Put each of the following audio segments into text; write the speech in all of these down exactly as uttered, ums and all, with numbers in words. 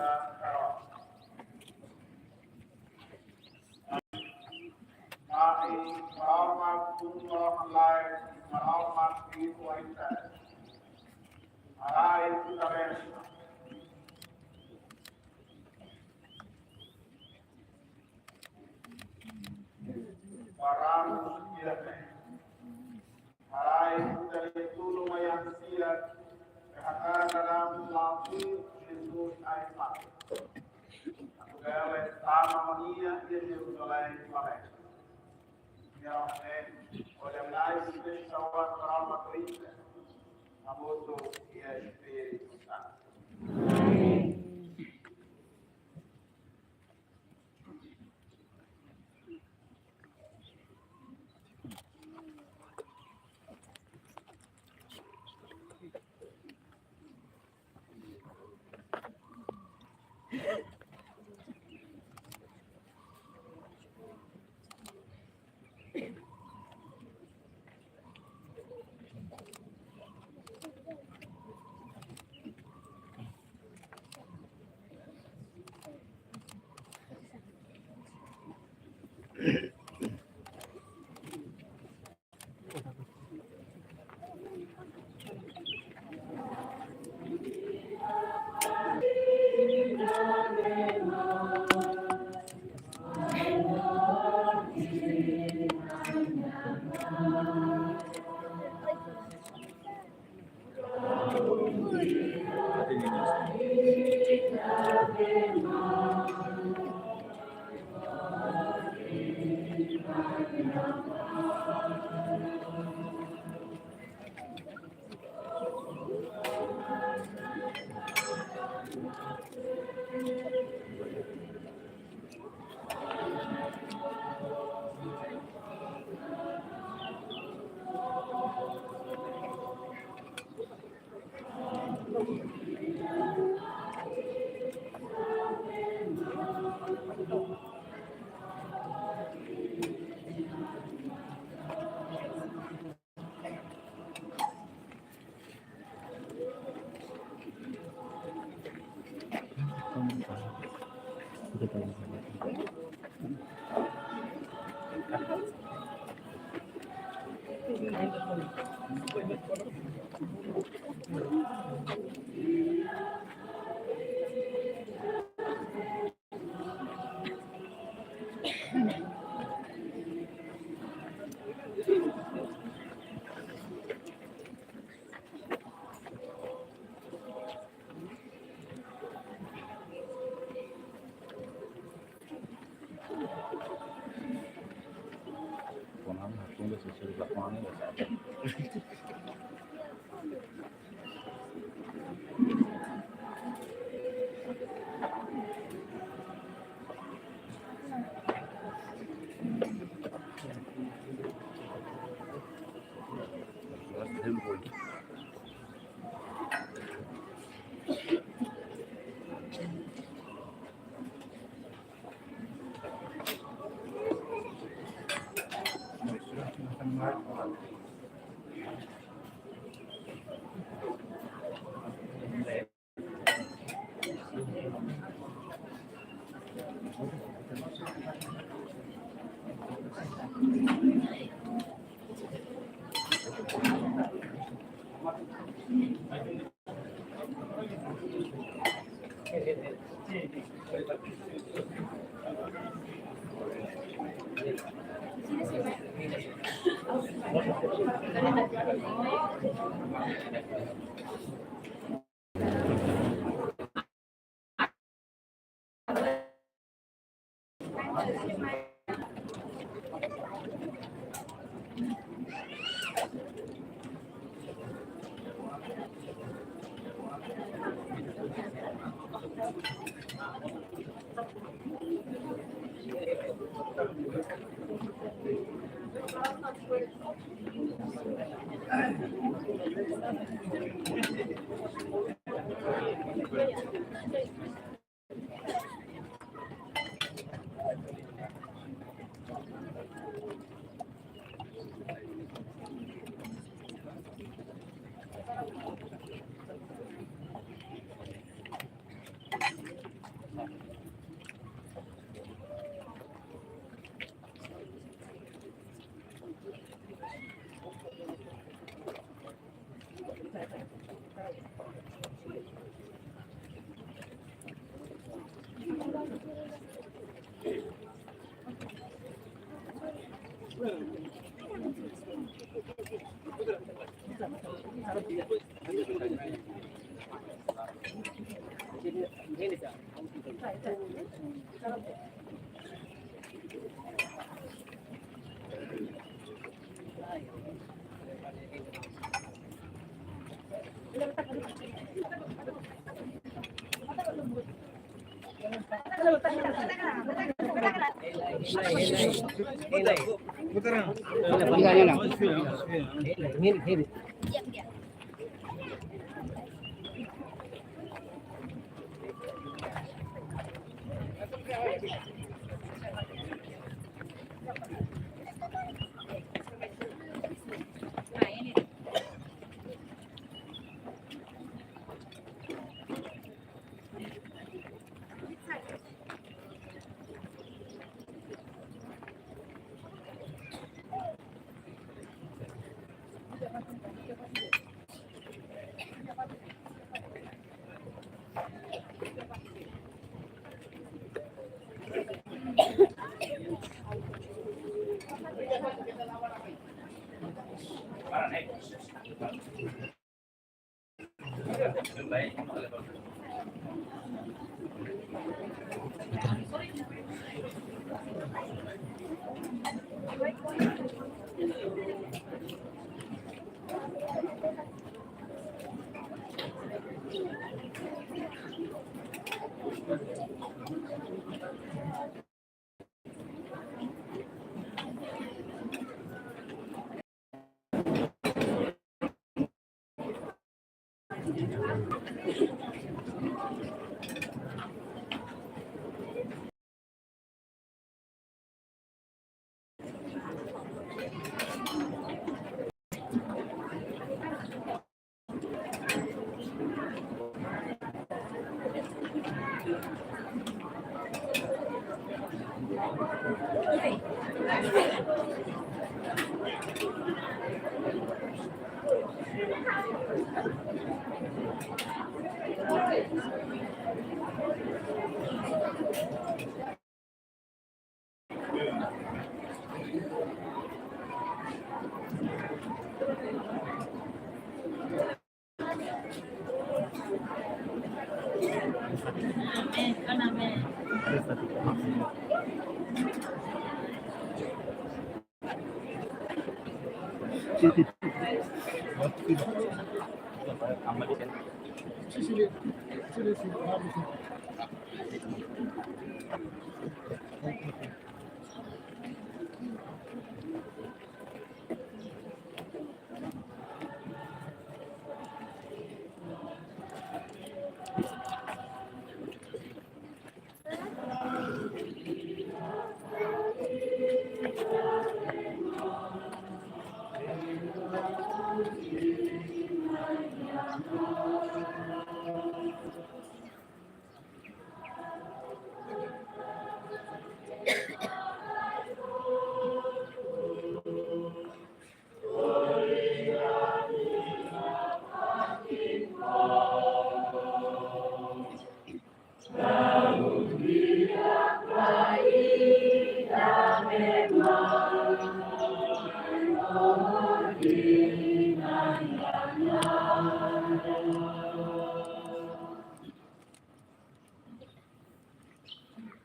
Maromak, Maromak, Maromak, Maromak, Barang tidak. Harai kutali tulu mayan siat, P H K dalam lampu Jesus ai mak. Aku bele tama mania dia Jerusalem Palestina. Ya, eh, oleh lai sawat drama Kristen. Amoto ia Espíritu Santo.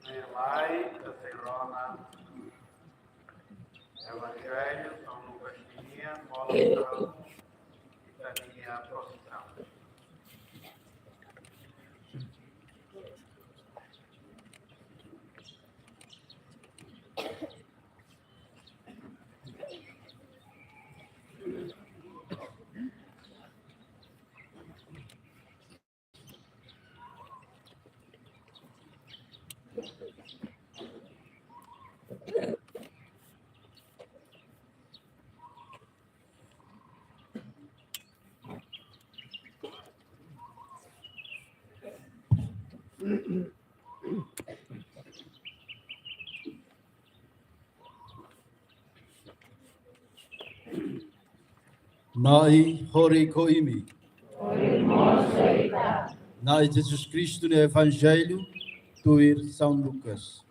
Irmai, ita sei rona Evanjellu São Lucas nian, molok ita-nia prosisaun. Na'i horik ho imi. Na'i Jesus Kristu nia Evanjellu tuir São Lucas.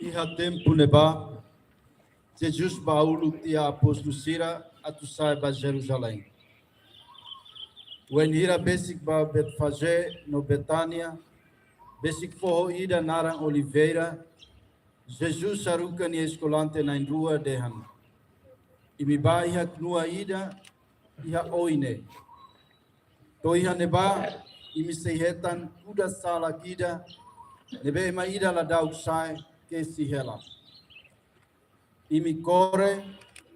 Iha tempu ne'ebá, Jesus ba uluk tiha apóstolu sira atu sa'e ba Jerusalém. Wainhira besik ba Betfagé no Betánia, besik foho ida naran Oliveira, Jesus haruka nia eskolante na'in-rua dehan: Imi bá iha knua ida iha oin ne'e. To'o iha ne'ebá, imi sei hetan kuda salak ida, ne'ebé ema ida la dauk sa'e kesi hela. Imi kore,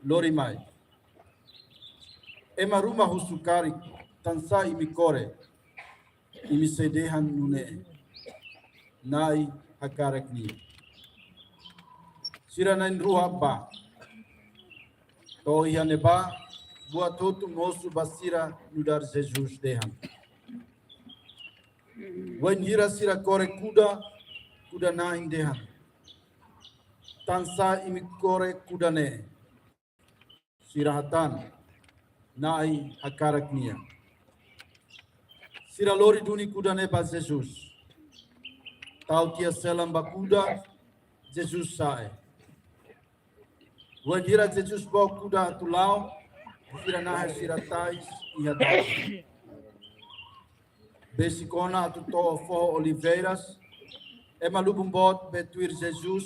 lori mai. Ema ruma husu karik: Tansá imi kore? Imi sei dehan nune'e: Na'i hakarak nia. Sira na'in-rua bá. To'o iha ne'ebá, buat hotu mosu ba sira nu'udar Jesus dehan. Wainhira sira kore kuda, kuda-na'in dehan: Tansá imi kore kuda ne'e? Sira hatán: Na'i hakarak nia. Sira lori duni kuda ne'e ba Jesus. Tau tiha selam ba kuda, Jesus sa'e. Wainhira Jesus book kuda atu la'o, sira nahe sira tais iha dalan. Besik ona atu to'o foho Oliveiras, ema lubun boot bá tuir Jesus,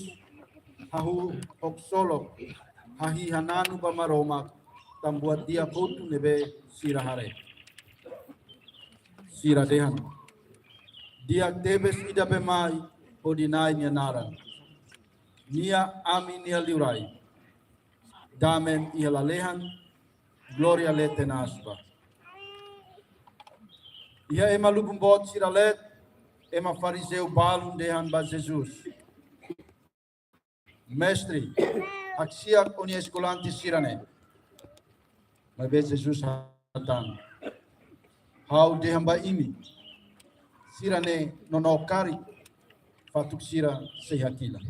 hahú ho ksolok, hahi'i hananu ba Maromak, tan buat di'ak hotu ne'ebé sira haree. Sira dehan: Di'ak tebes ida bá mai hodi Na'i nia naran. Nia ami-nia Liurai. Dame iha lalehan, glória leten-aas bá. Iha ema lubun boot sira leet, ema farizeu balun dehan ba Jesus: Mestre, haksi'ak ó-nia eskolante sira-ne'e. Maibé Jesus hatán: Ha'u dehan ba imi, sira-ne'e nonook karik, fatuk sira sei hakilar.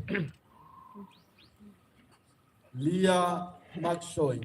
Lia Maksoin.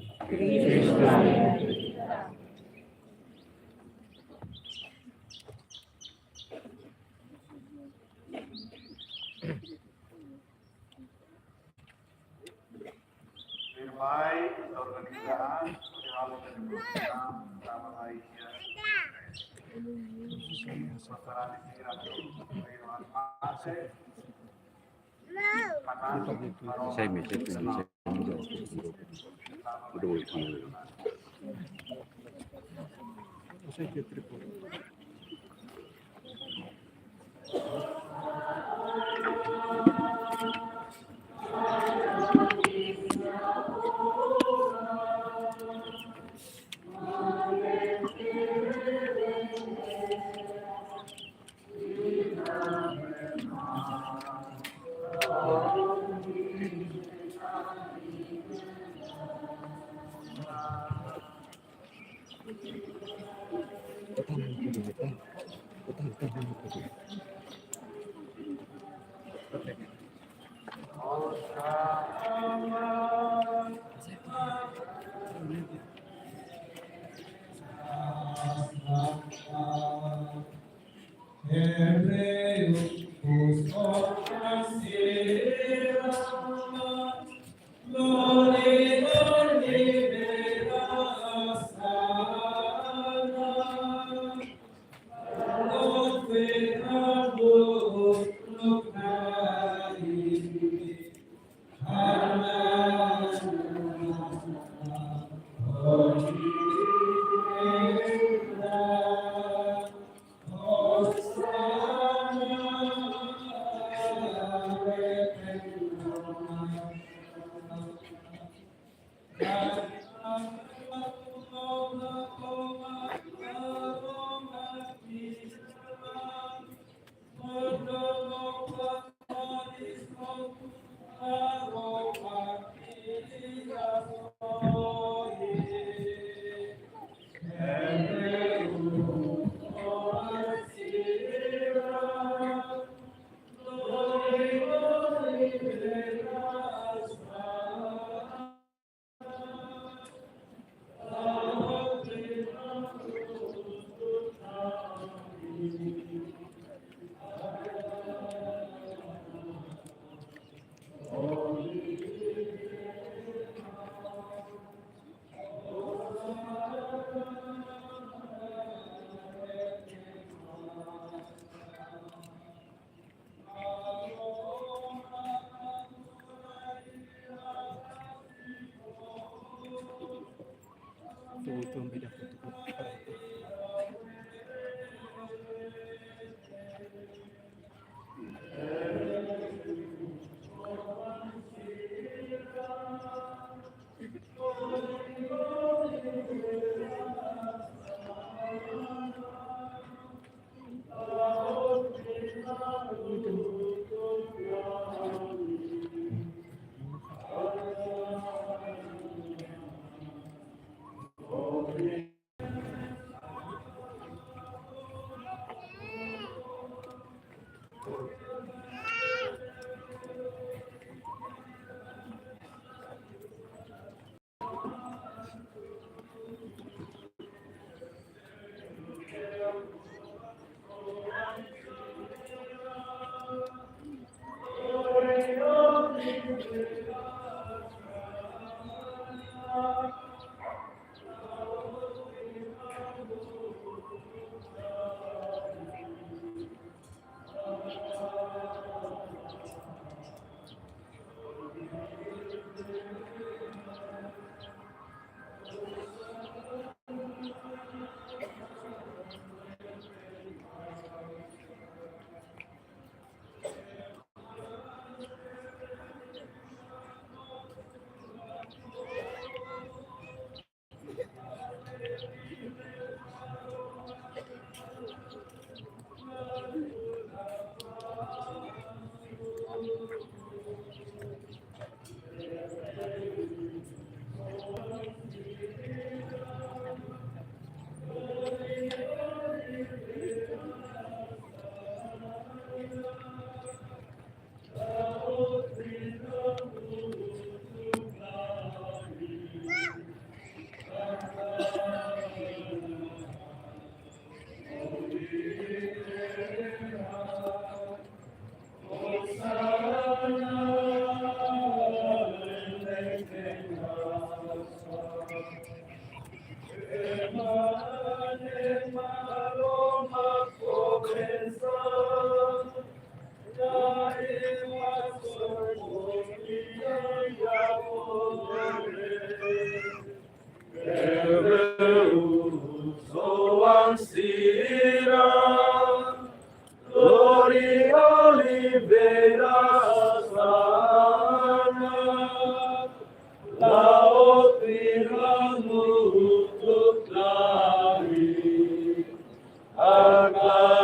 Sira, Lori Oliveira Sana, Laoti Ramu Tutlari, Agora,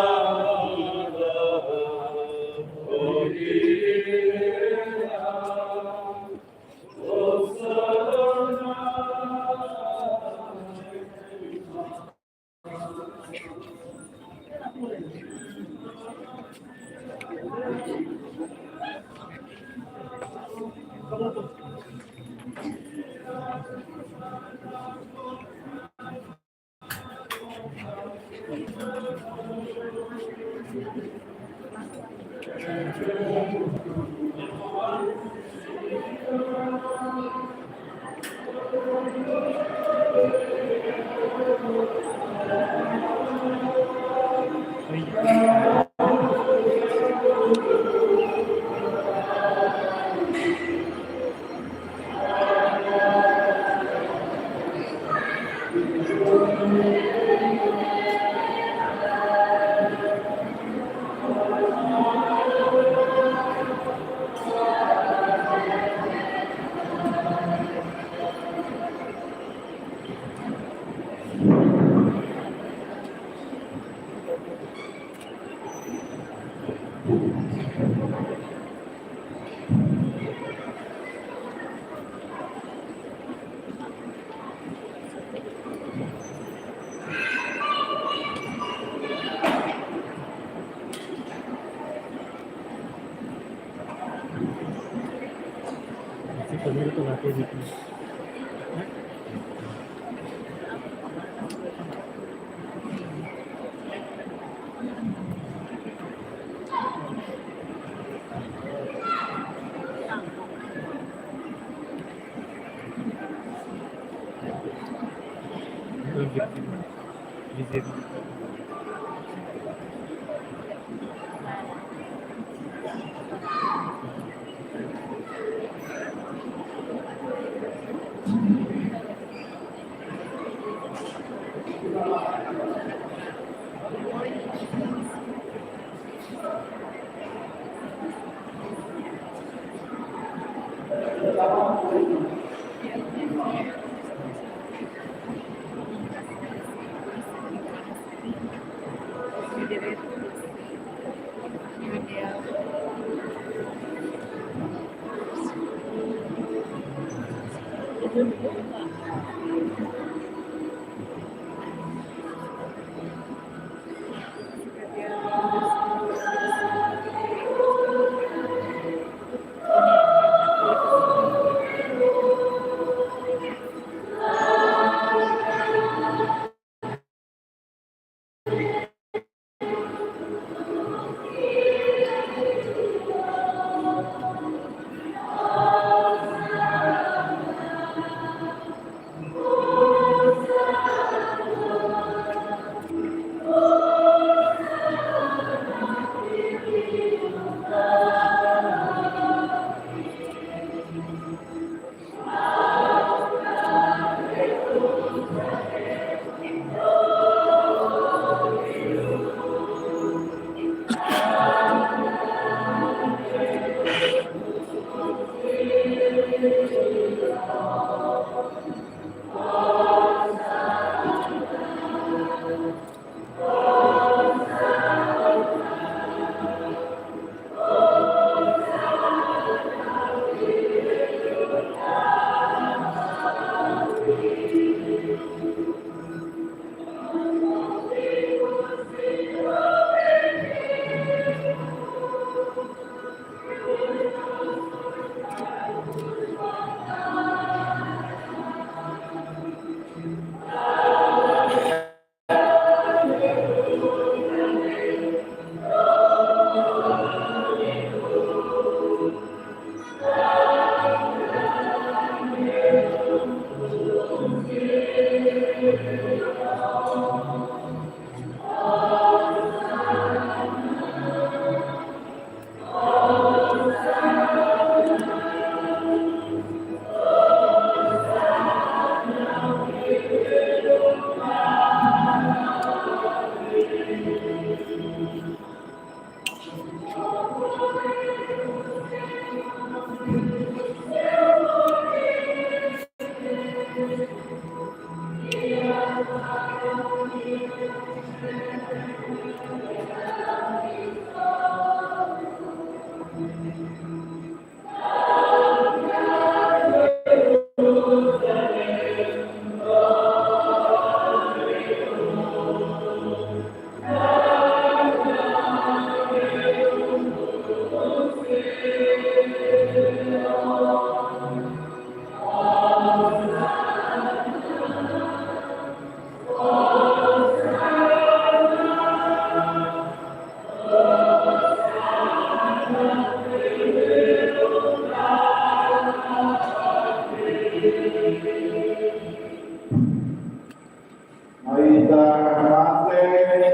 Mai ita mate,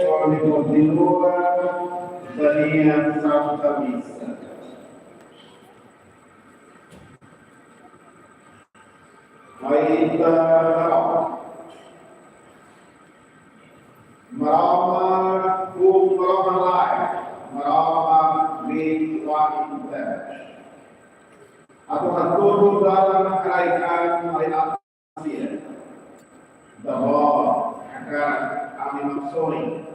hodi kontinua ita-nia Santa Misa. Mai ita haree. Maromak, um Maromak laek, Maromak liu, wain, terus. Atu hatudu dalan kerajaan mai atas. Ita-Boot hakarak ami mak soin,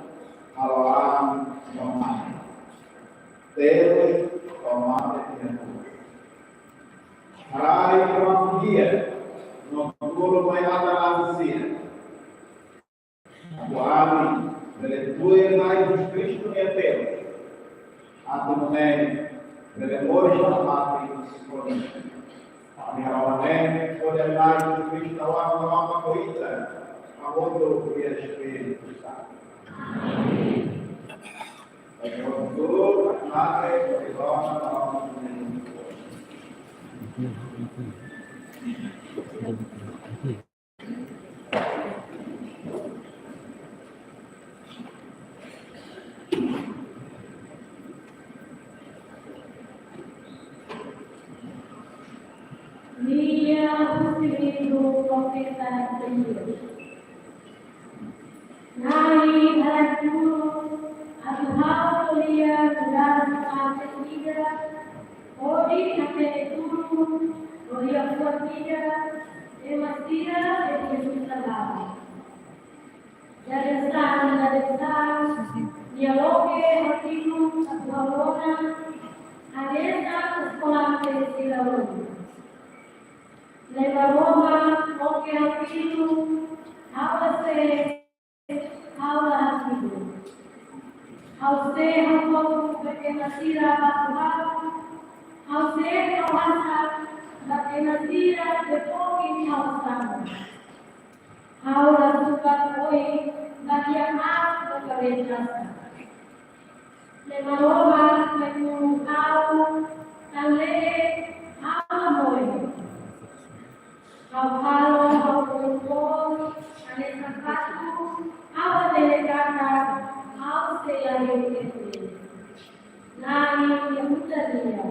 halo ami mak mate. Tebes, mak mate tiha ona. Haraik mak dia, no tolu mai atan an sira. Atu ami bele tuir Na'i Jesus Kristu nia tebes. Atu nune'e bele moris no mate iha Sião. Ami haraik Na'i, hodi Na'i Jesus Kristu halo Maromak ho ita, hamutuk ho Espíritu Santu. Amen. Mate, hodi Maromak. Lia husi livru Profeta Jeremias. Na'i haraik-tulun, atu halo lia mudansa mate ida, hodi hatene tulun, no lia fuan ida, ema sira ne'ebé susar laran. Dadeer-saan, dadeer-saan, Nia loke ha'u tiru atu ha'u rona hanesan eskolante sira rona. Na'i Maromak, loke ha'u tiru, ha'u la sei, ha'u la hasidu. Ha'u sei ha'u kotu ba ema sira baku ha'u. Ha'u sei ha'u hasa'e ba ema sira depoki ha'u sama. Ha'u la sukat oin ba nia aat no karejasa. Na'i Maromak, mai tulun ha'u, tan ne'e ha'u la moe. Ha'u halo ha'u oin boot hanesan fatuk, ha'u hatene katak ha'u sei la hetan. Na'i, nia uta nia.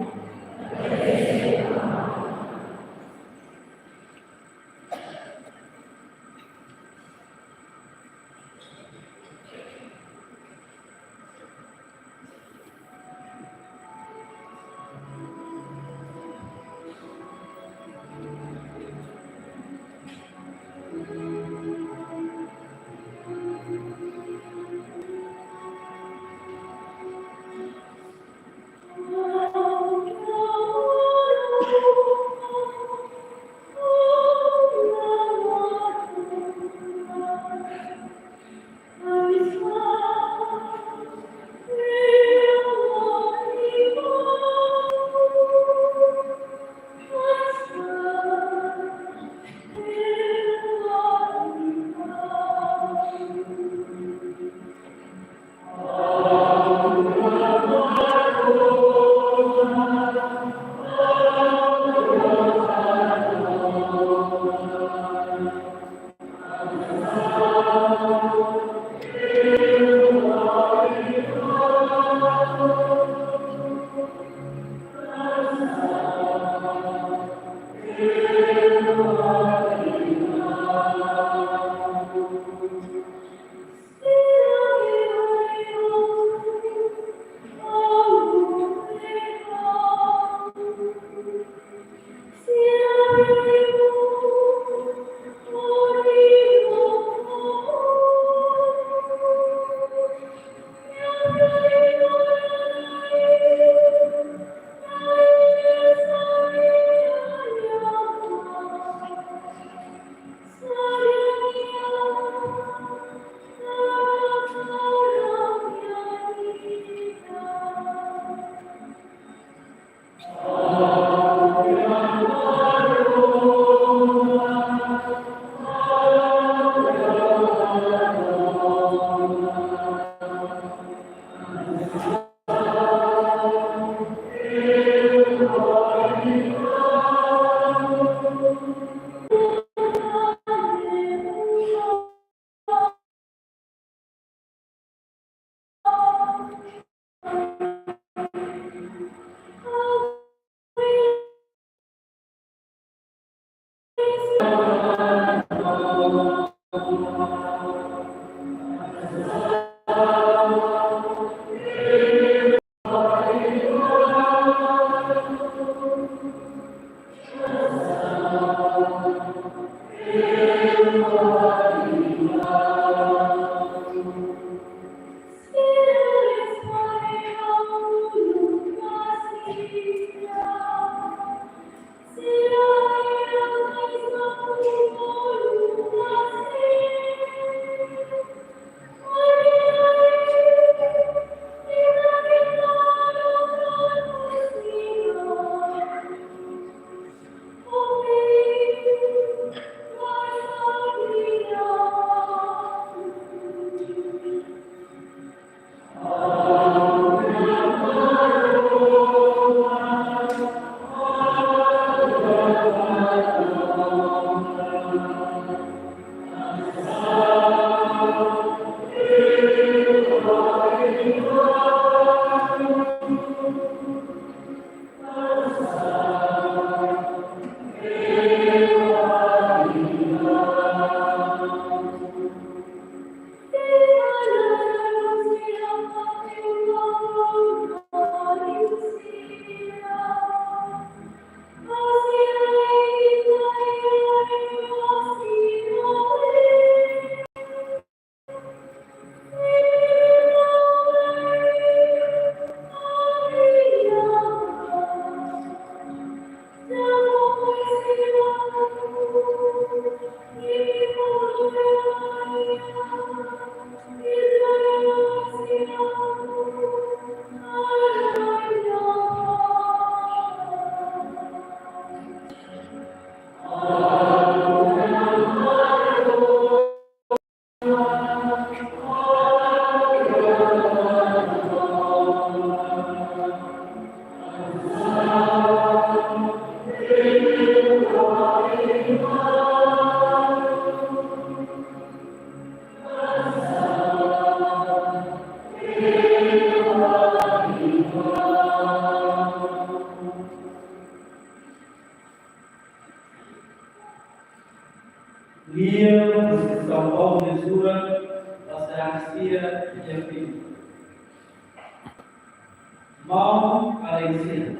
Maun alin sira,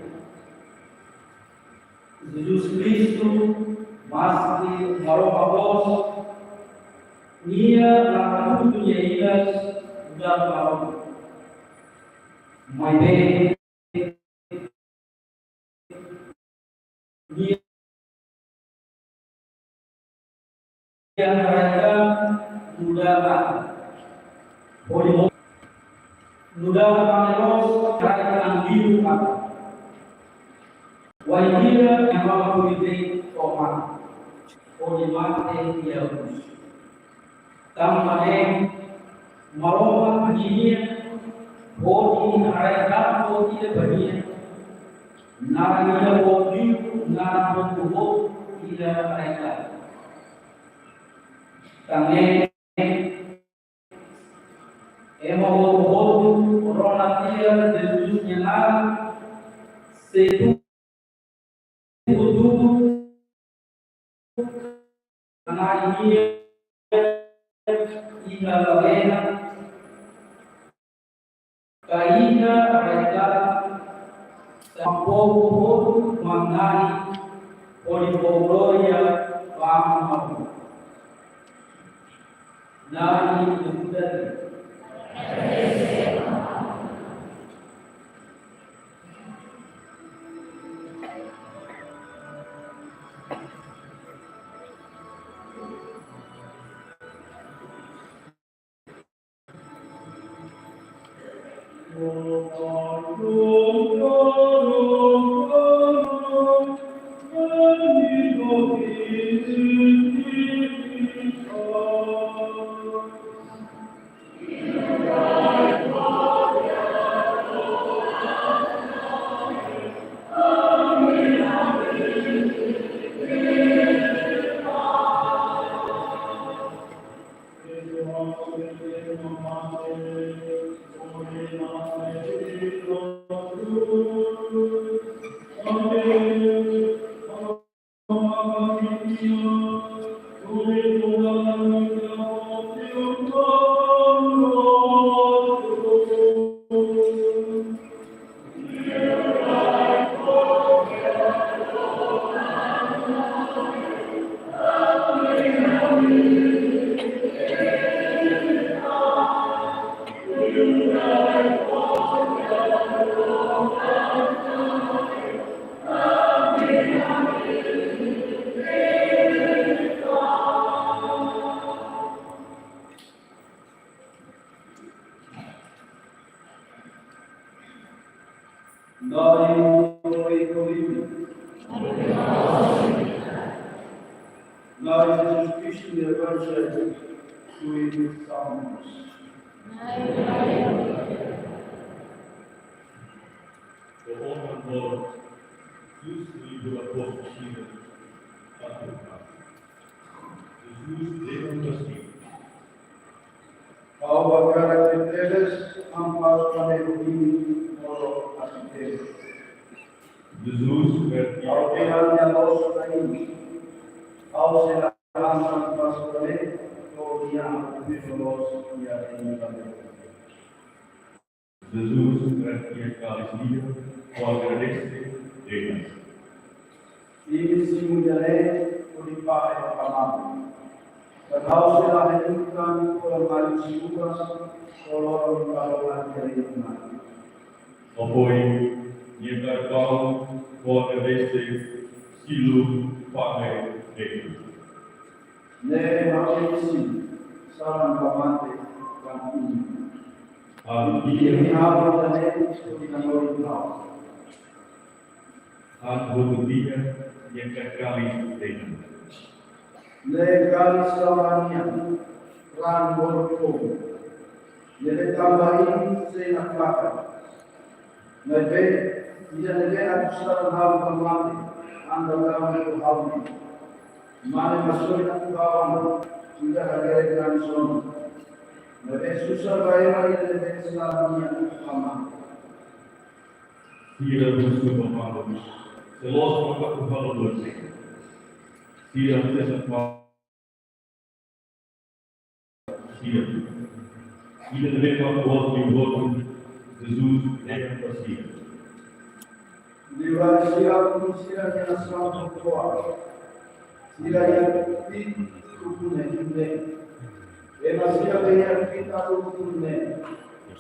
Jesus Kristu Maski Maromak mós, Nia la hatudu Nia idas nu'udar Maromak. Maibé Nia, Nia haree nu'udar, hodi mo-, nu'udar mane loos, haree an liu maka. Wainhira Nia mama hodi de'it to'o mate, hodi mate iha krús. Tanba ne'e, Maromak ninia hodi haree an to'o ida ba Nia, naran ida boot liu, naran boot ida haree an. Tan ne'e, ema hotu-hotu rona tiha Jesus nia naran, sei tuku tuku Na'i nian iha lalehan, ka iha rai-laran, tanba povu hotu mak Na'i, hodi fó glória ba Aman Maromak. Na'i ajuda. Na'i, glória, glória. Na'i Jesus Kristu, Evanjellu, Sua salvasaun. Ho ona, glória, Jesus, Liberdade, Povo, China, África. Jesus, Deus, Brasil. Ha'u hakarak tebes, Aman Maromak, hodi Nia mós ajuda. Jesus, Ha'u berdoa. Ha'u sei la, Ha'u sei la hanesan Aman Maromak, hodi Nia hatudu loos iha reinu. Jesus, grasia kalis ida, hodi agradese, dehan: Imi simu ida-ne'e, hodi fahe ba malu. Tanba Ha'u sei la hatudu kona-ba malu simu ba, solo hodi fahe ba malu. Depois, Nia kaer paun, hodi agradese, silu, fahe, dehan: Ne'e mak Ha'u-nia simu, saran ba mate, ba imi. Ha'u, Nia hatudu ida-ne'e, hodi hanorin Ha'u. Ha'u, hodi Nia, Nia kaer kalis, dehan: Ne'e kalis salva nian, raan boot povu. Ne'e tanba imi sei nakfakar. Maibé, ida-ne'ebé atu saran ha'u ba mate, anda tama ho ha'u. Mane mak sorin atu ha'u, ida hakerek na'in-sanulu. Maibé susar ba ema ida-ne'ebé saran nia ba mate. Sira husu ba malu, se loos maka atu halo buat ne'e. Sira husu ba sira. Ida-ne'ebé mak boot liu hotu, Jesus dehan ba sira: Liurai sira, kuandu sira iha nasaun hotu-hotu, sira iha kbiit-ukun ne'e, ema sira be iha kbiit-ukun ne'e,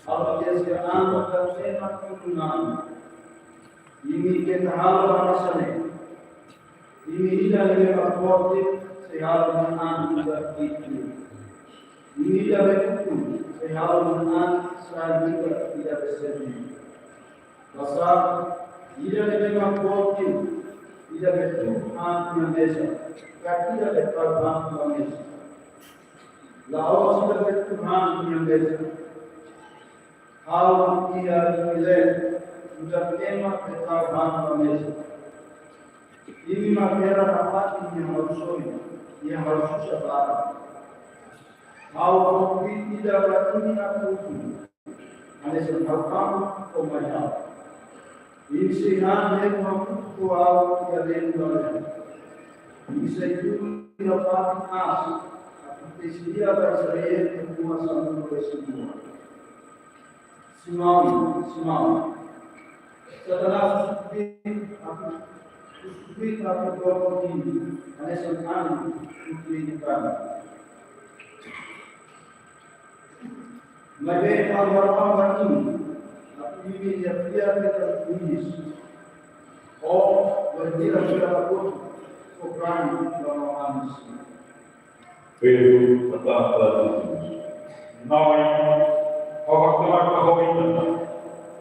halo tiha sira an, tanba ema kbiit-ukun an. Imi keta halo hanesan ne'e. Imi ida-ne'ebé mak forte, sei halo nia an ida kbiit liu. Imi ida be ukun, sei halo nia an sai ida, ida be seluk. Basá, ida-ne'ebé mak boot liu, ida be tuur han nia meza, ka ida be tau han ba meza. La'ós ida be tuur han nia meza. Ha'u iha imi leet, nu'udar ema be tau han ba meza. Imi mak hela nafatin iha ha'u sorin, iha ha'u susar barak. Ha'u fó kbiit ida ba imi nakukun, hanesan ha'u-nia Aman fó mai ha'u. Imi sei han lemu hamutuk ho ha'u iha lemu lalehan. Imi sei tulun iha fatin aas, atu tesi lia ba Israel, ke puma samunu resin dua. Simão, Simão, Satanás husu kbiit atu, husu kbiit atu dook imi, hanesan anin husu kbiit katak. Maibé ha'u harapan ba imi, atu imi iha fiar keta iis. Ó, wainhira sira la kotu, kobran ba maun-alin sira. Pedro hatán ba Jesus: Na'i, ha'u haktuir ba ho ita,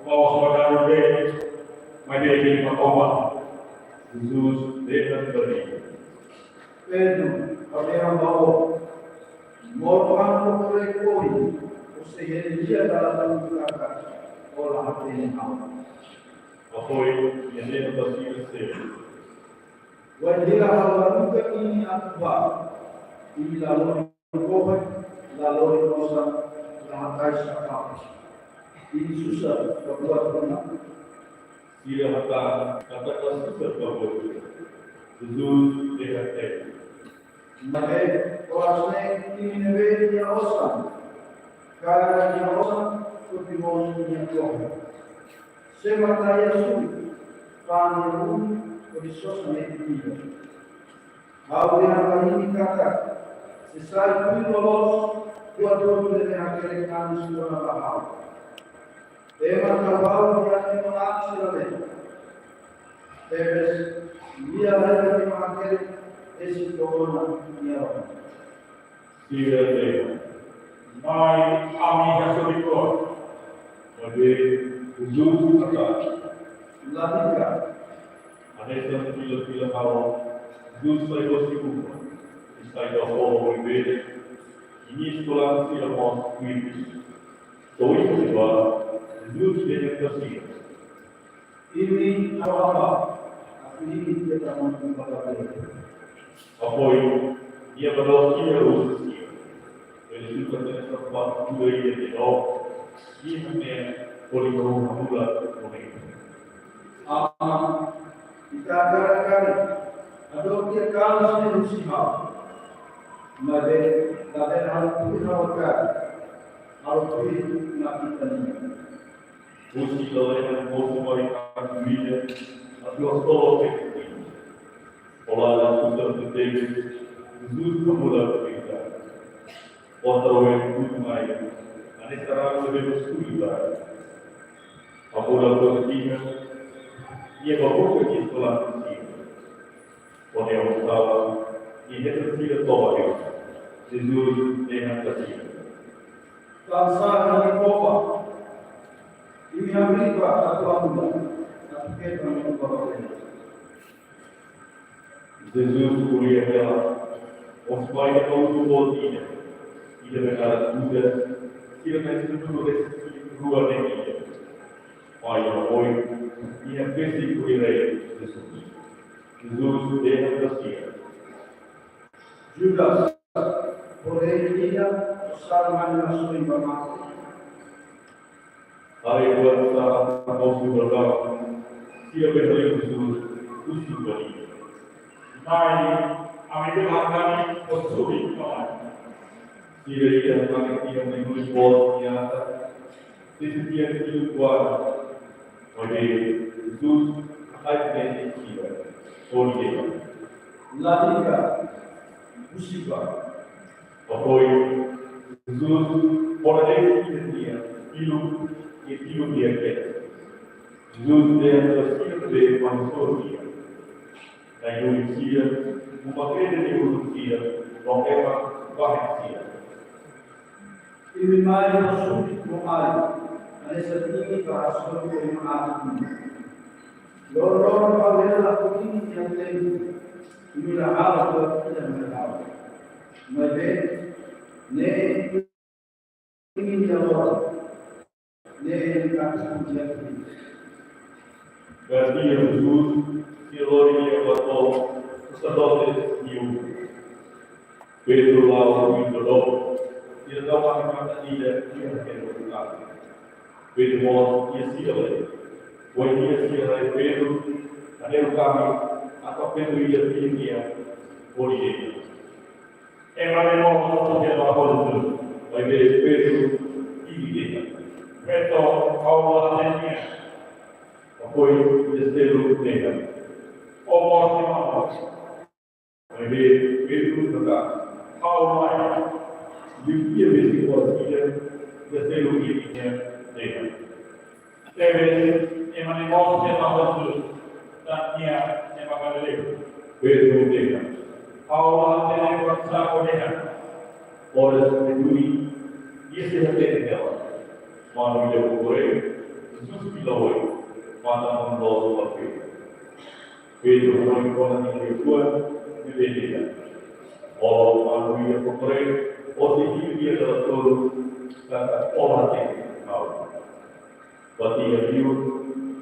la'ós ba dadu de'it, maibé bele ba oba. Jesus dehan ba nia: Pedro, ha'u dehan ba ó, molok an koko-rein ohin, ó sei hili lia dala tolu katak ó la hatene ha'u. Apoiu, nia dehan ba sira seluk: Wainhira ha'u haruka imi atu bá, imi la lori kohen, la lori osan, la hatais sapatus. Imi susar ba buat ruma? Sira hatán katak la susar ba buat ruma. Jesus dehan: Maibé, oras ne'e imi ne'ebé iha osan, ka la iha osan, foti mós imi-nia kohen. Sé mak iha surik, fa'an nia ulun hodi sosa metin ida. Ha'u dehan ba imi katak, sei sai tuir loloos buat hotu ne'ebé hakerek anin sira ba ha'u. Ema tau ha'u iha ema aat sira leet. Tebes, lia hela ema hakerek tesi korona nia rohan. Sira dehan: Na'i, ami hasoru ko'a. Maibé Jesus hatán: La hikat. Hanesan fila-fila ha'u, Jesus sai husi uma, i sai ba foho Oliveira, i nia eskolante sira mós tuir. To'o iha ne'ebá, Jesus dehan ba sira: Imi halo abá, atu imi keta manán ba kabelo. Apoiu, nia ba dook ida husi sira. Bele sukat hanesan parte ida-ne'e no, nia hanoin hodi hahú hamutuk ho nia: Aman, ita hakarak karik hadook tiha kalis ne'e husi ha'u. Maibé, labele halo tuir ha'u hakarak, halo tuir mak ita-nian. Husi lalehan mosu mai atu ida, atu hastolo pe. Hola la susar tebes, Jesus hamutuk ho nia. Kota oin tutu mai, hanesan rau ne'ebé suli ba. Hamutuk ho nia, nia ba buka nia eskolante sira. Kuandu nia sala, nia hetan sira toba de'it. Jesus dehan ba sira: Tansá imi koba? Imi hamriik bá atu hamutuk, atu keta manán ba kabelo. Jesus ko'alia hela, mós bá iha ha'u-nia boot ida, ida be naran Judas, sira na'in-sanulu-resin-rua ne'e ida. Mai iha oin, nia besi ko'alia ho Jesus. Jesus dehan ba sira: Judas, hodi ida, sal mani nasoin ba mate? Haree buat sa'e mosu ba daudaun, sira be hale'u Jesus, husu ba nia: Na'i, ami bele hatene ho sorin ka lae? Sira iha mane iha menus bol nyata. Sisi tiha kilu kuadra. Oke, Jesus, ai bene sira. Oke. Ladika, musiba. Oke, Jesus, ora de kilu dia, kilu, kilu dia ke. Jesus, dia, sira be, pansor dia. Kayu sia, uma krede de ulu sia, no ema bahen sia. Imi mai no subi no ai, hanesan imi ba suru ema ati. Lorong kawela kudini yang tempu, imi la ala buat tidak mereka. Mai be, ne, imi dia lorong. Ne, imi kata dia. Berarti yang khusus, si lori dia buat sacerdote niu. Pedro la'o iha dook, sira tau matan ida iha Pedro buka. Pedro mós iha sira lai. Foin iha sira lai Pedro, hanesan kami, atau Pedro iha sira nian, hodi dehan. Ema ne'e mós sira ba Jesus, maibé Pedro hili dehan. Pedro, ha'u la hatene nia. Foin Jesus dehan. Ó mós ema mós. Maibé Pedro hatán, ha'u lae. Liu tiha vez fora sira, terseira vez nia dehan. Tebes, ema ne'e mós sira ba Jesus, tanba nia ema Galileu. Pedro dehan, ha'u la hatene buat sá ó dehan. Oras ne'e duni, nia sei hatene hela. Manu ida kokorek, Jesus fila oin, matan-loloos ba Pedro. Pedro hanoin kona-ba nia liafuan, ne'ebé dehan. Ó manu ida kokorek, ó sei hili nia dala tolu, katak ó la hatene ha'u. Ba tiha liu,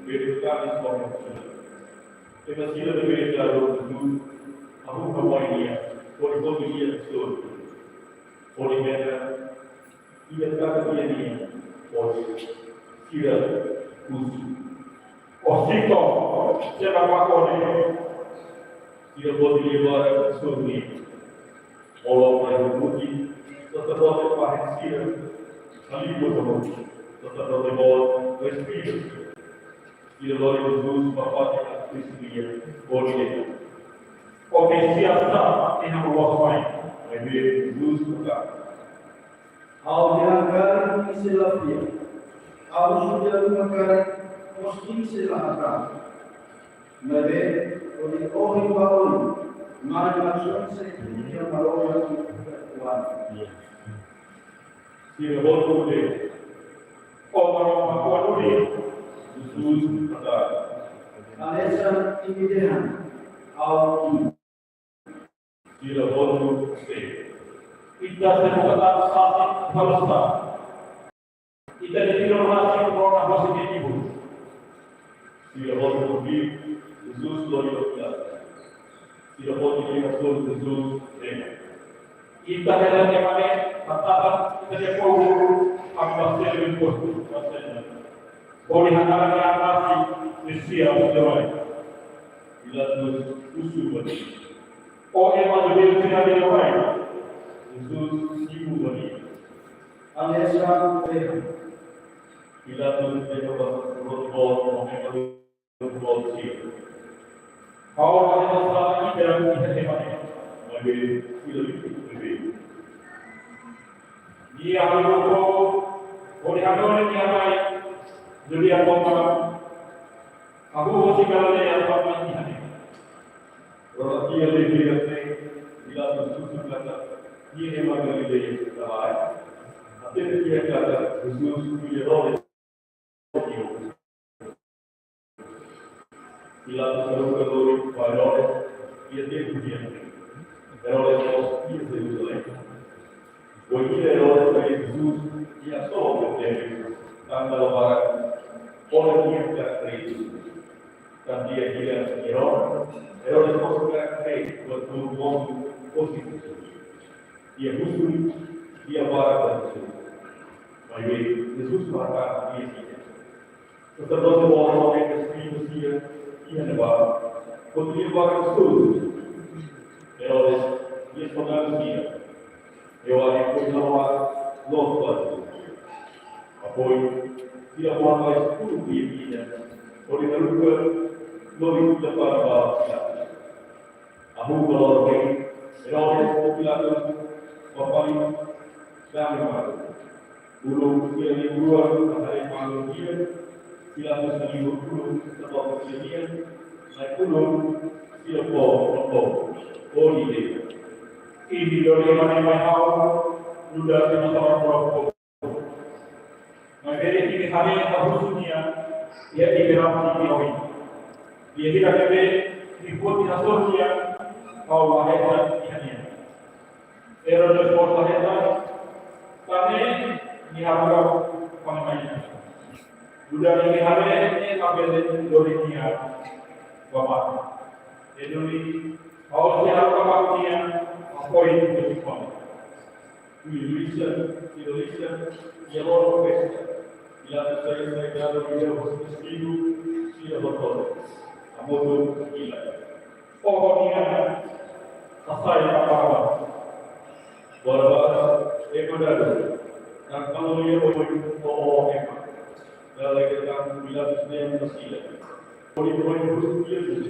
Pedro kaer sorin. Ema sira ne'ebé kaer Jesus, hahú hamutuk nia, hodi kotu nia sorin. Hodi mena, ida katak nia nian, hodi sira husu. Ó sito, sé mak ó ne'e. Sira foti lia barak sorin. Molok rai husi, saserdote bahen sira, halibur hamutuk, saserdote boot, respira. Sira lori Jesus ba fatin Kristu nian, hodi dehan. Ó Mesias sá, ema loloos mai, maibé Jesus hatán. Ha'u dehan karik imi sei la fiar. Ha'u husu tiha ruma karik, mós imi sei la hatán. Maibé, hodi ohin ba oin, Mane Maromak sei tun iha Maromak nia kuat. Sira hotu dehan. Ó Maromak nia kuat, Jesus hatán. Hanesan imi dehan, ha'u. Sira hotu dehan. Ita sei buka tan sasán palsu. Ita-nia tinan rasik rona hosi nia ibun. Sira hotu tuir Jesus lori ba Pilatus. Sira hotu tuir Jesus dehan. Ita hela ema ne'e hatán ita-nia povu, ami ba selu impostu, ba selu. Hodi hakarak nia rasik Mesias ida-ne'e. Pilatus husu ba nia. Ó ema Judeu sira ida-ne'e. Jesus simu ba nia. Hanesan ó dehan. Pilatus dehan ba saserdote boot no ema Judeu sira. Ha'u la hatene sala ida iha ema ne'e. Maibé sira liu beibeik. Nia halo povu, hodi hanorin nia mai, Judea tomak, hahú hosi Galileia tomak iha ne'e. Rona tiha liu beibeik ne'e, Pilatus husu katak, nia ema Galileia ka lae. Hatene tiha katak, Jesus fila Herodes. Pilatus haruka lori ba Herodes, iha tempu nian. Herodes mós iha Jerusalém. Foin ida Herodes haree Jesus, nia soe Betlém, tanba dala barak hodi nia ka haree Jesus. Tanba nia iha Herodes, Herodes mós ka haree buat mosu hosi Jesus. Nia husu, nia barak ba Jesus. Maibé, Jesus barak ba nia. Saserdote boot no espíritu sira iha ne'ebá, kotu nia barak sorin. Herodes, nia soldadu sira. Yoane foi lawar loos ba apoiu, sira fó mai sepuluh dia ida, hodi haruka lori ida para ba Pilatus. Hahú ba loro-been, Herodes ho Pilatus ba fali dame malu. Uluk sira na'in-rua haree malu nian, Pilatus halimur uluk sira-nia, na'in-ulun sira fó, fó, fó, fó ida. Imi lori ema ne'e mai ha'u, nu'udar ema salva-na'in. Maibé imi haree hahú husu nia, iha imi-nia oin. Iha hira ne'ebé imi foti hasoru nia, ha'u la hetan iha nia. Herodes mós la hetan, tanba ne'e nia haruka fali mai. Nu'udar imi haree ne'e, labele lori nia ba mate. Ne'e duni, ha'u sei haruka mate nia, ha'u foin husu fali. Tuir lisan, sira lisan, nia loro festa. Pilatus sai, sai dadu nia ho testigu, sira hotu-hotu. Hamutuk hela. Oho nia, hasai ba Barrabás. Barrabás, ema dadu. Tan kala nia oin, oho ema. Dala ida tan Pilatus dehan ba sira: Hodi oin husu nia duni.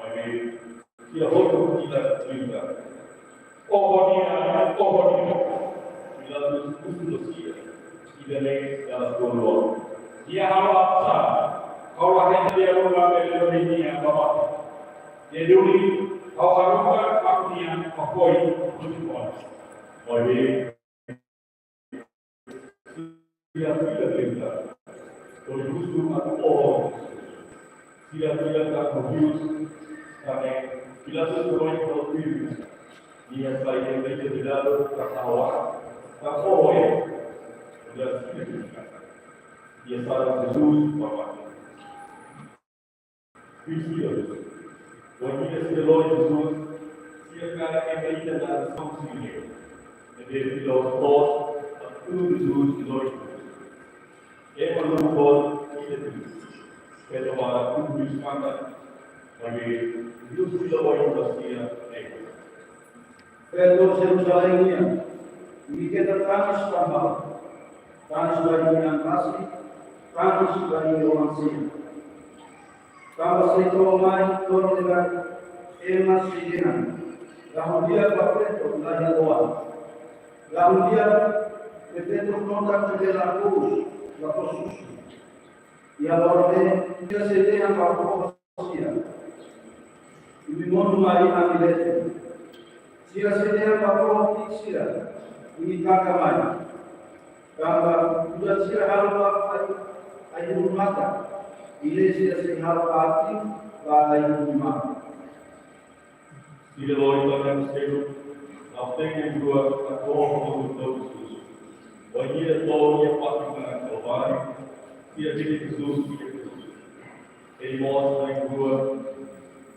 Maibé sira hotu hela liután. Oho nia, oho nia. Pilatus husu ba sira: Ida-ne'e dala rua loron. Nia halo aat sá? Ha'u la hetan dehan ha'u labele lori nia ba mate. Ne'e duni, ha'u haruka mate nia, ha'u foin husu fali. Maibé sira fila liután. Hodi husu atu oho. Sira fila tan ho hius, tanba Pilatus lori ho hius. Nia sai ema ida ida dadu, tan oho, tan oho ema. Nu'udar sira liután. Nia sarang Jesus ba mate. Husi Deus. Wainhira sira lori Jesus, sira kaer ema ida naran Simão Siríniu. Ne'ebé fila hotu-hotu, atu Jesus lori. Ema lubun ida duni. Feto barak tun husi matan. Maibé Jesus fila oin ba sira dehan: Feto Jerusalém nian, imi keta tangis tan balu. Tangis ba imi-nia an rasik, tangis ba imi-nia oan-seluk. Tanba sei to'o mai loron ne'ebé ema sei dehan: Dahun di'ak ba feto la iha oan. Dahun di'ak ba feto kontak ne'ebé la kurus, la fó susu. Iha loron ne'e, sira sei dehan ba foho sira: Imi monu mai ami leten. Sira sei dehan ba foho ki'ik sira: Imi taka mai. Tanba buat sira halo ba ai-, ai-hun matan, ida-ne'e sira sei halo aat ba ai-hun matan. Sira lori pañalu seluk, la'o tenke buat atu oho ho Jesus. Wainhira to'o iha fatin Kalváriu, sira hili Jesus iha krús. Ei mós na'in-rua,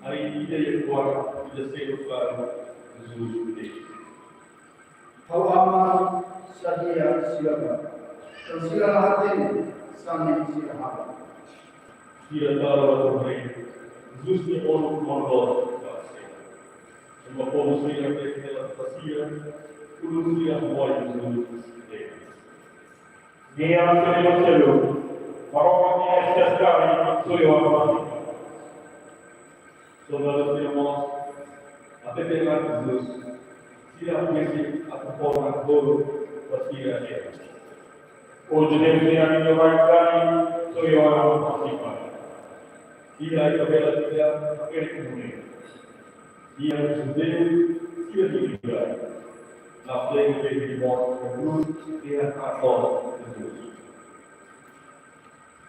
harii ida iha kuartu, ida seluk ba Jesus de'it. Ha'u Aman, sá dehan sira ba. Tan sira la hatene, sá ne'e sira halo. Sira tara ba to'o haree, Jesus nia oluk monu-loron ba sira. Ema povu sira teke hela ba sira, uluk sira hamoi Jesus de'it. Nia seri selu, Maromak nia estatua, soi wa masih. Soldadu sira mós hatete ba Jesus, sira presiza atu fó tan bolu ba sira dehan: O judeu sira-nia rai dani, soi wa masih. Sira iha bela sira hakerek nune'e. Nia judeu sira-nia rai. La'o tenke bele mós ke krús, nia ator Jesus.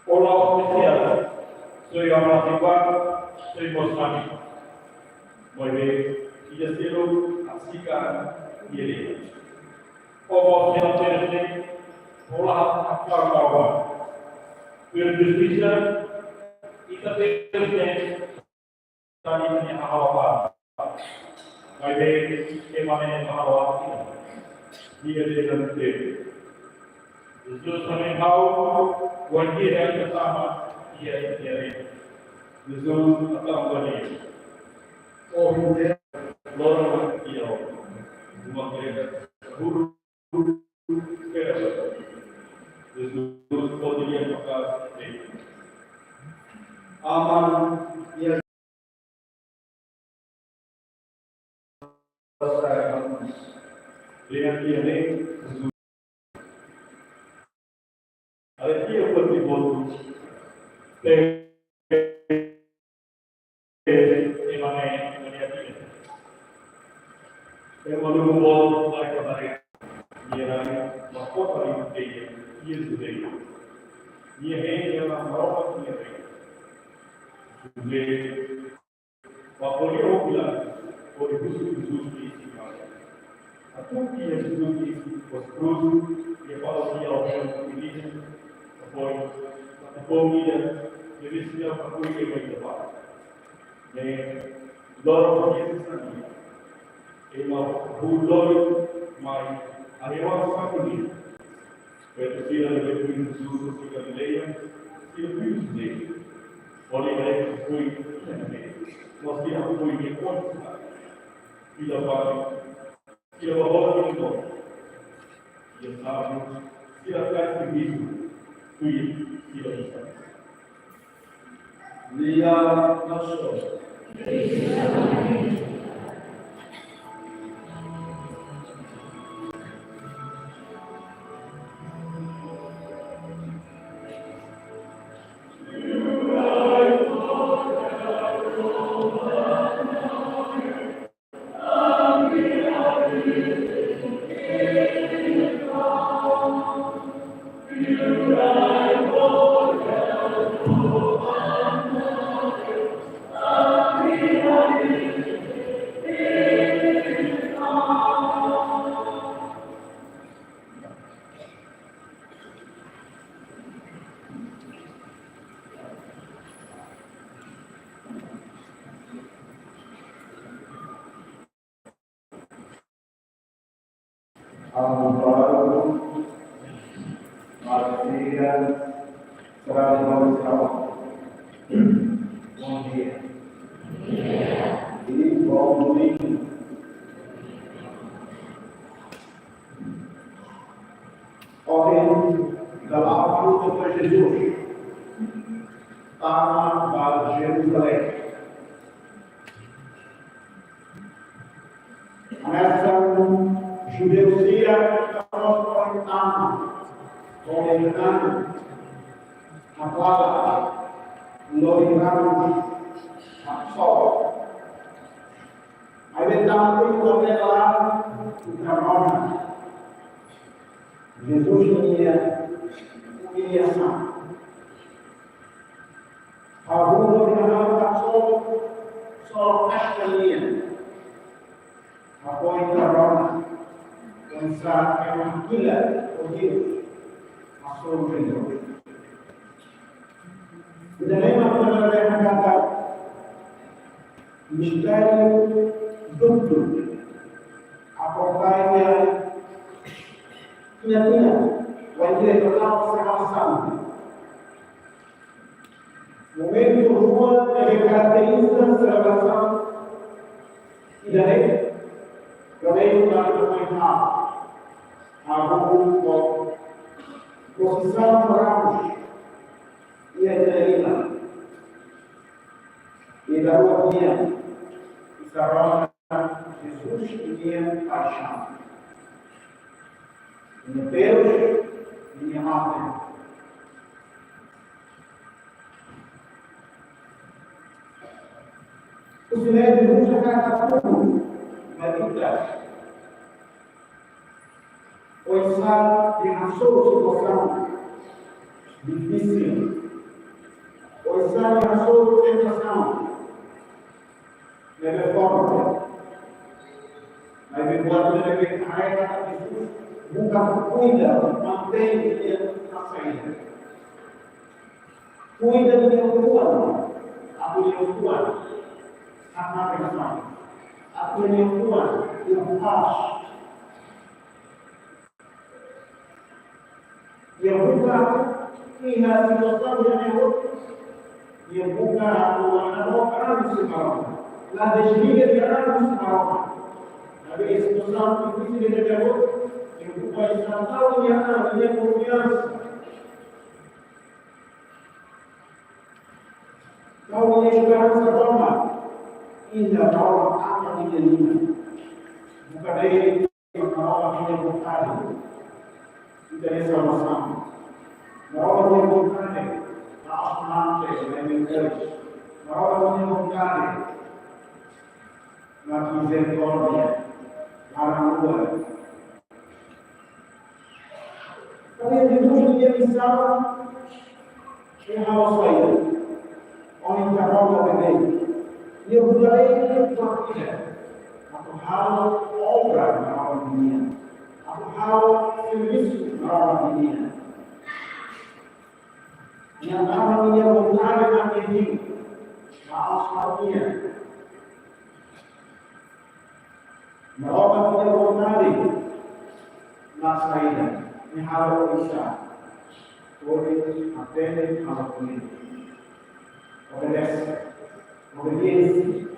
O la'o espesiál, soi wa masih, soi mós ami. Maibé, ida seluk, asika, nia dehan: O mós sira terus ne'e, o la hakarak ba. Pero justisa, ita terus ne'e, tadi nia halo ba. Maibé, ema ne'e la halo ba. Nia dehan de'it: Jesus hanoin ha'u, wainhira ita tama iha ita-nia rein. Jesus hatán ba nia: O judeu, loron mak iha ó. Uma kereta. Jesus poderia tocar. Aman, nia Dengan dia ni, Jesus. Ada dia buat di bolu. Te, te, emane, emane dia. Te malu bolu, ai ko hari. Nia rai, makota rai, dia, dia sudah. Nia hanya, nia rai, nia rai. Sudah. Ba ko'alia ho Pilatus, hodi husu Jesus nia isin ba. Atu iha Jesus nia isin, ba krús, nia fala iha o meu isin, apoiu, atu bom dia, nia desidia ba ko'alia ba ida ba. Ne'e, loron ba Jesus nia isin. Ema huu loron mai, arewa saku ni. Feto sira ne'ebé tuir Jesus husi Galileia, sira tuir José. Hodi haree fui iha ne'ebé. No sira fui ne'e oinsá. Fila fali, sira ba hola iha ne'ebé. Iha sábadu, sira kaer servisu, tuir sira bisa. Lia nosso. Amparo, Marcia, Serabi Mauricio. Bom dia. E bom domingo. Ohin, Galileu, Jesus tama ba Jerusalém. Hanesan judeu sira, tama, tama, hapala, lori ramos, hakso'o. Maibé tanba tuir nia rona, Jesus nia, nia sa. Hahú lori ramos hakso'o, solo kasta nia. Apoiu nia rona, oinsá ema kilar, o Deus, a solução. Ida-ne'e mak ita bele hatán katak mistériu duplu. Akompaña nia, nia, nia, wainhira ita tau Semana Santa. Momentu rua ne'ebé karakteriza selebrasaun ida-ne'e, momentu ita foin halo, halo prosisaun ramos iha ita-nia liman. Ida-rua nian, ita rona Jesus nia paixaun, nia terus, nia mate. Husi ne'e Jesus hakarak hatudu ba ita. Oinsá ita hasoru situasaun difisil. Oinsá ita hasoru tentasaun ne'ebé forte. Maibé buat ne'ebé ita haree katak Jesus buka kuida, mantein nia saida. Kuida nia oan, atu nia oan hakmatek fali, atu nia oan iha pás. Nia buka iha situasaun ida-ne'e hotu, nia buka atu la hadook an husi Maromak, la desliga nia an husi Maromak. Maibé iha situasaun difisil ida-ne'e hotu, Pai Santu, nia, nia konfiansa. Tau nia esperansa tomak iha Maromak Aman nia liman. Buka de'it Maromak nia vontade. Ita-nia salvasaun. Maromak nia vontade. La'ós mate, ne'e menteri. Maromak nia vontade. Nia mizerikórdia. Laran luan. Tanba Jesus nia misaun, nia halo saida? Ohin ita rona bele. Nia buka de'it nia família. Atu halo obra Maromak nian. Atu halo servisu Maromak nian. Nia Aman nia vontade mak nia hili. La'ós ha'u-nia. Maromak nia vontade mak saida? Nia halo oinsá? Hodi hatene, halo tuir. Obedese. Obediénsia.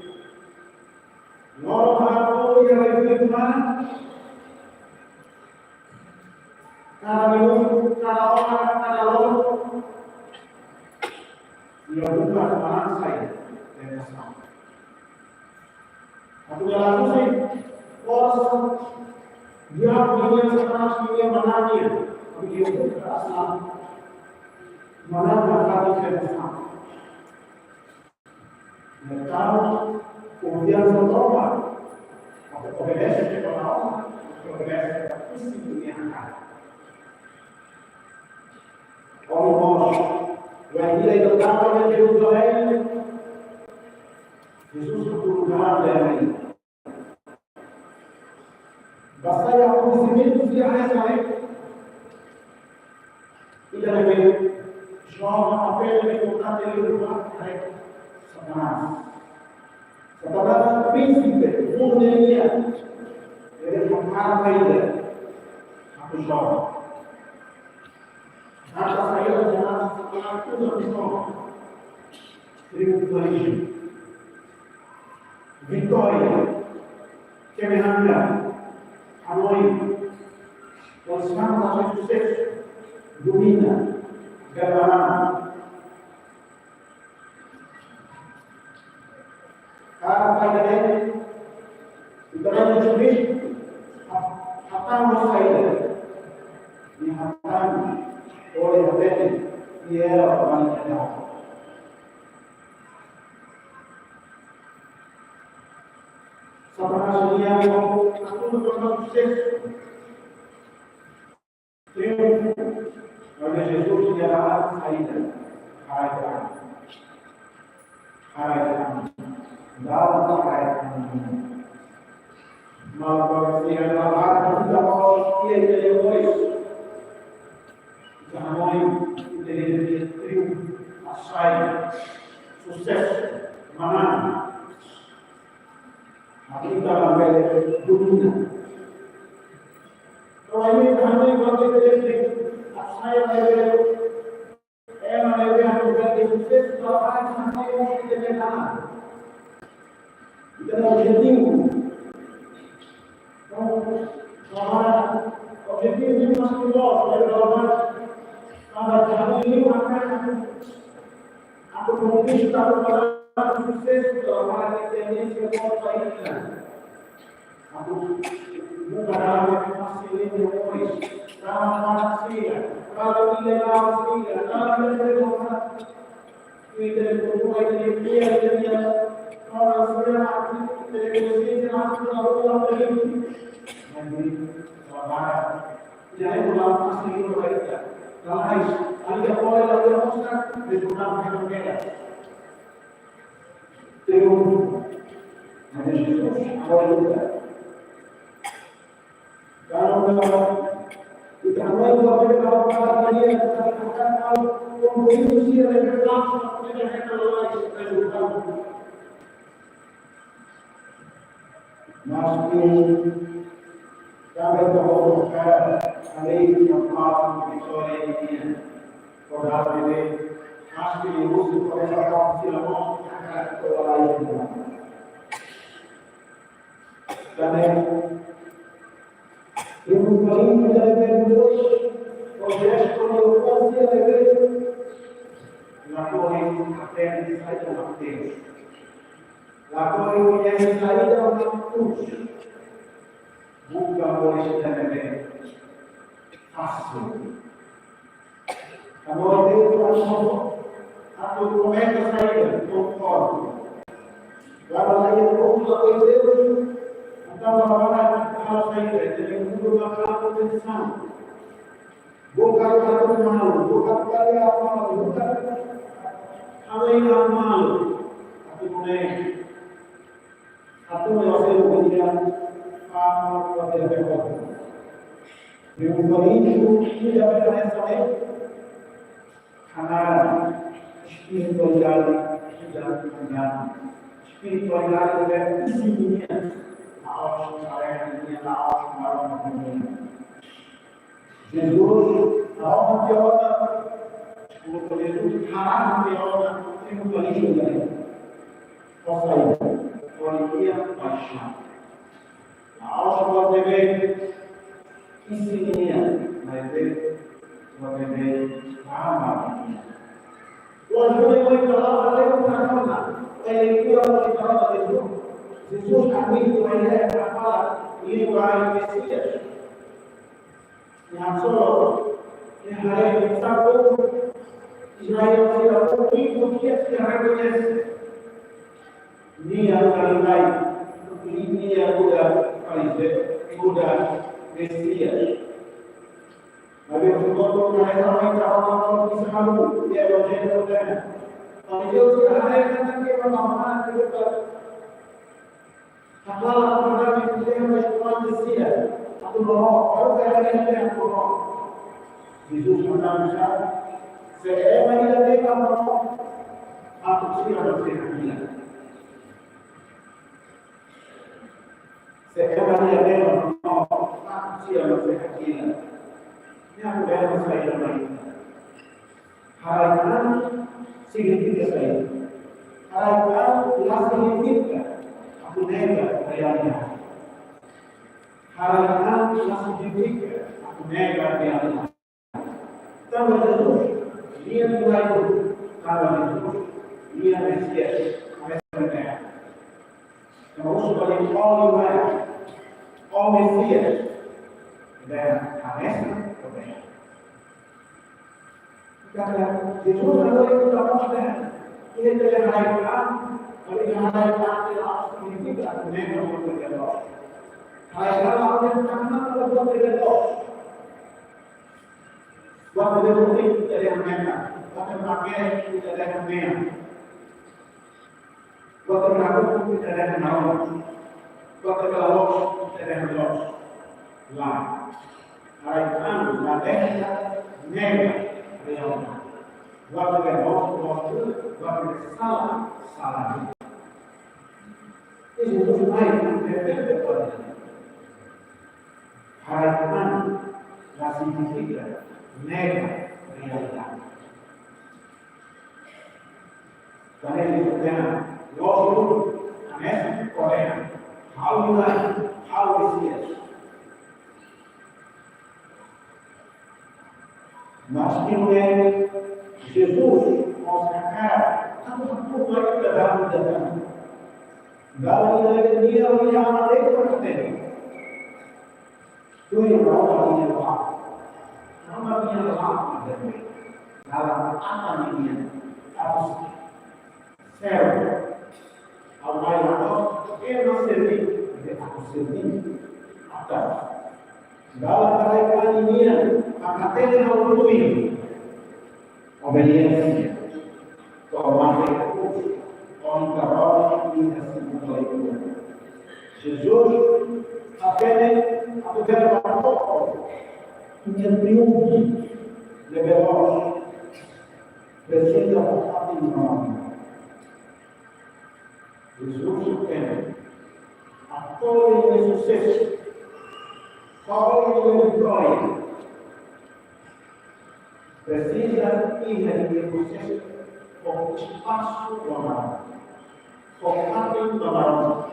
Loro halo iha reflektu mana? Kada minutu, kada ora, kada loron. Nia buka manán sai tentasaun. Atu nia lakukan forsa, diabu nian, Satanás nian, manán nian. Atu nia buka asal manán, manán tentasaun. Entaun, konfiansa tomak, atu obedese ke para Allah, atu obedese ke para Allah. Ohin mós, wainhira ita tama iha Jerusalém, Jesus atu turun dari. Basá iha akontesimentu sira hanesan ne'e. Ida-ne'e, Jó, papél importante liu ba Satanás. Satanás, prínsipe mundu nian, nia hakarak ida, atu Jó. Atu sai Satanás, Satanás, tudo atu Jó. Triunfalismo. Vitória, kemenangan, hanoin, konstante, susesu, domina, governa. Para ida-ne'e, ita-nia Jesus Kristu, ha-, hatán saida? Nia hatán, oleh hatete, nia era paling hebat. Satanás nian atu, atu, atu susesu. Triunfu. Maibé Jesus nia hatán saida? Harai tan. Harai tan. Dala harai tan. Maibé sira la harai tan, ita mós iha, iha, iha, iha. Ita hanoin, ita iha triunfu, asai, susesu, manán. Atu ita labele domina. Kalau ini kami bagi bagi, saya bagi, eh, mana yang bagi sukses, kalau ada yang saya mau kita bela. Ita-nia objetivu. Kalau, kalau objetivu ini masih loos, dari dalam, kalau kami ini akan atu konkista, atu susesu, atu tendénsia kontra ita. Atu buka dalan fásil de'it, dalan fásil, dalan ilegál, dalan ilegál. Ita-nia kultura, ita-nia dia, ita-nia orang sira, ita-nia konsekuensi, ita-nia orang. Jadi, sabar. Jadi, bukan pasti itu baiknya. Kalau ais, ada boleh lalu yang rusak, dibuka dengan beda. Terus, ada Jesus, ada juga. Kalau kita mau buat beda, kalau kita dia, kita akan tahu, kompromi sih ada langsung, kita akan tahu, kita juga tahu. Maski, tanba ita hotu hakarak, além de uma palavra vitória, nia, kodar bebé, maski, usu, por essa parte, se não, hakarak, toa, e, também, Triunfalismo de Deus, o gesto de ousadia de Deus, la ko'alia, hatene saida mak Deus. La ko'alia, saida mak Deus. Buka pois de Deus. Fácil. Agora Deus vai atu komenta saida, konforme. Agora, aí eu vou lá, eu Deus, então, agora, fala saida, tem um mundo na fala proteção. Buka atu malu, buka atu malu, buka atu malu, atu komenta. Atu me hasil dia, fama, kuatir bebas. Triunfalismo, tidak berasa, eh? Karena espiritualidade, tidak mengganggu. Espiritualidade é isi ninia, la'ós karena ninia, la'ós maromak ninia. Jesus, la'ós tiha ona, deskulpa, Jesus, haram tiha ona, triunfalismo nian. Ou seja, ko'alia paixão. La'ós buat ne'ebé isi ninia, maibé buat ne'ebé rama ninia. Buat ne'ebé mai palavra de Deus para nós. Ele cura o coração de Jesus. Jesus admite que ele é a palavra, ele é o Messias. Yang solo, yang haree, yang sabu, Israel sira, povu sira rekoñese. Nia buka liurai, nia buka fariseu, buka Mesias. Maibé, kuandu ita haree, ita haree, ita haree, ita haree, Fariseu sira haree, ita haree, ita haree, ita haree, Agora, agora, ita haree Mesias, atu no, agora, ita haree, ita haree, atu no. Jesus manda mensagem, se ema ida ne'ebé no, atu sira no se hakila. Se ema ida ne'ebé no, atu sira no se hakila. Ne'e atu bela saida mai. Haraik an signifika saida? Haraik an la signifika atu nega realidade. Haraik an la signifika atu nega realidade. Tanba Jesus, nia tuai, tanba Jesus, nia Mesias, Mesias. Ema husu ba nia, ó Mesias, ó Mesias, nia hanesan, ó Mesias. Karena Jesus adalah yang utama pada. Ia tidak haraik an, kalau ia haraik an, tidak harus menunjukkan dengan membuat dia lolos. Haraik an, kalau dia tak kenal, kalau buat dia lolos. Buat dia bukti, tidak ada yang main. Buat dia pakai, tidak ada yang main. Buat terlalu tidak ada yang mau. Buat terlalu tidak ada yang mau. Lah, haraik an la dehan nega realidade. Buat terlalu, buat terlalu salah, salah. Ini Jesus mai, perfeito, buat. Haraik an la signifika nega realidade. Tanba ne'e, loos duni, hanesan ko'alia, ha'u Na'i, ha'u Mesias. Mas ida-ne'e, Jesus, mós hakarak, tanba atu mai ita dalam jalan. Dalam ida-ne'e, nia, nia amal itu. Tuir Maromak nia la'o. Maromak nia la'o, dalam atan nia, atu serve. Ha'u mai la'o, ema serve, atu serve. Atan. Dalam haraik an nian, maka hatene ha'u tuir. Obediénsia. Toma, ohin karona ita simu ba itu. Jesus, hatene, atu bela ba toko. Nia triunfu, ne'ebé loos. Presiza ba atu no. Jesus hatene. Atu iha susesu. Atu iha vitória. Presiza iha prosesu ho espasu ba Maromak. Ho atan ba Maromak.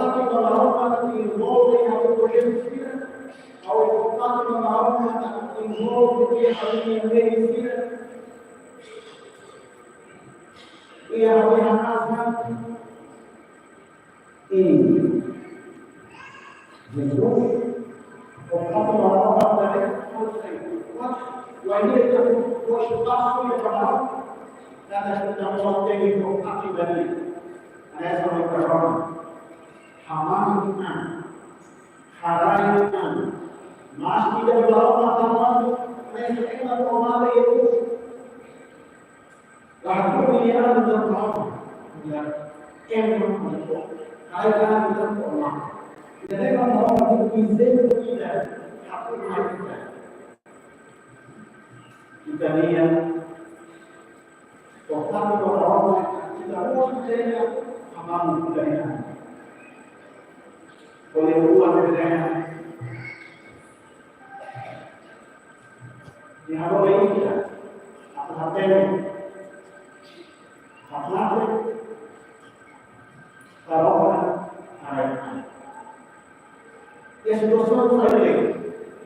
Fátima Maromak envolve iha projetu sira, ha'u fó Fátima Maromak envolve iha ha'u-nia mehi sira, iha ha'u-nia hanesan. I Jesus, o Fátima Maromak dari, wainhira ita fó espasu iha Maromak, ita tenke fó atensaun ba Fátima nian. Hanesan ita-nia hamamuk an, haraik an. Mas ita-nia Maromak hamamuk, hanesan ema to'o mate iha krús. La hakru'uk nia an ida-ne'e ba Maromak. Ya, ema to'o mate. Haraik an ida-ne'e ba Maromak. Ida-ne'e ba Maromak, nia ezemplu ida, hakru'uk mai ita. Ita-nia, to'o Fátima Maromak, ita mós ita-nia hamamuk ita-nia an. Oleh buat ita-nia an. Nia hanoin ita, atu hatene, hakmatek, harohan, haraik an. Iha situasaun saida,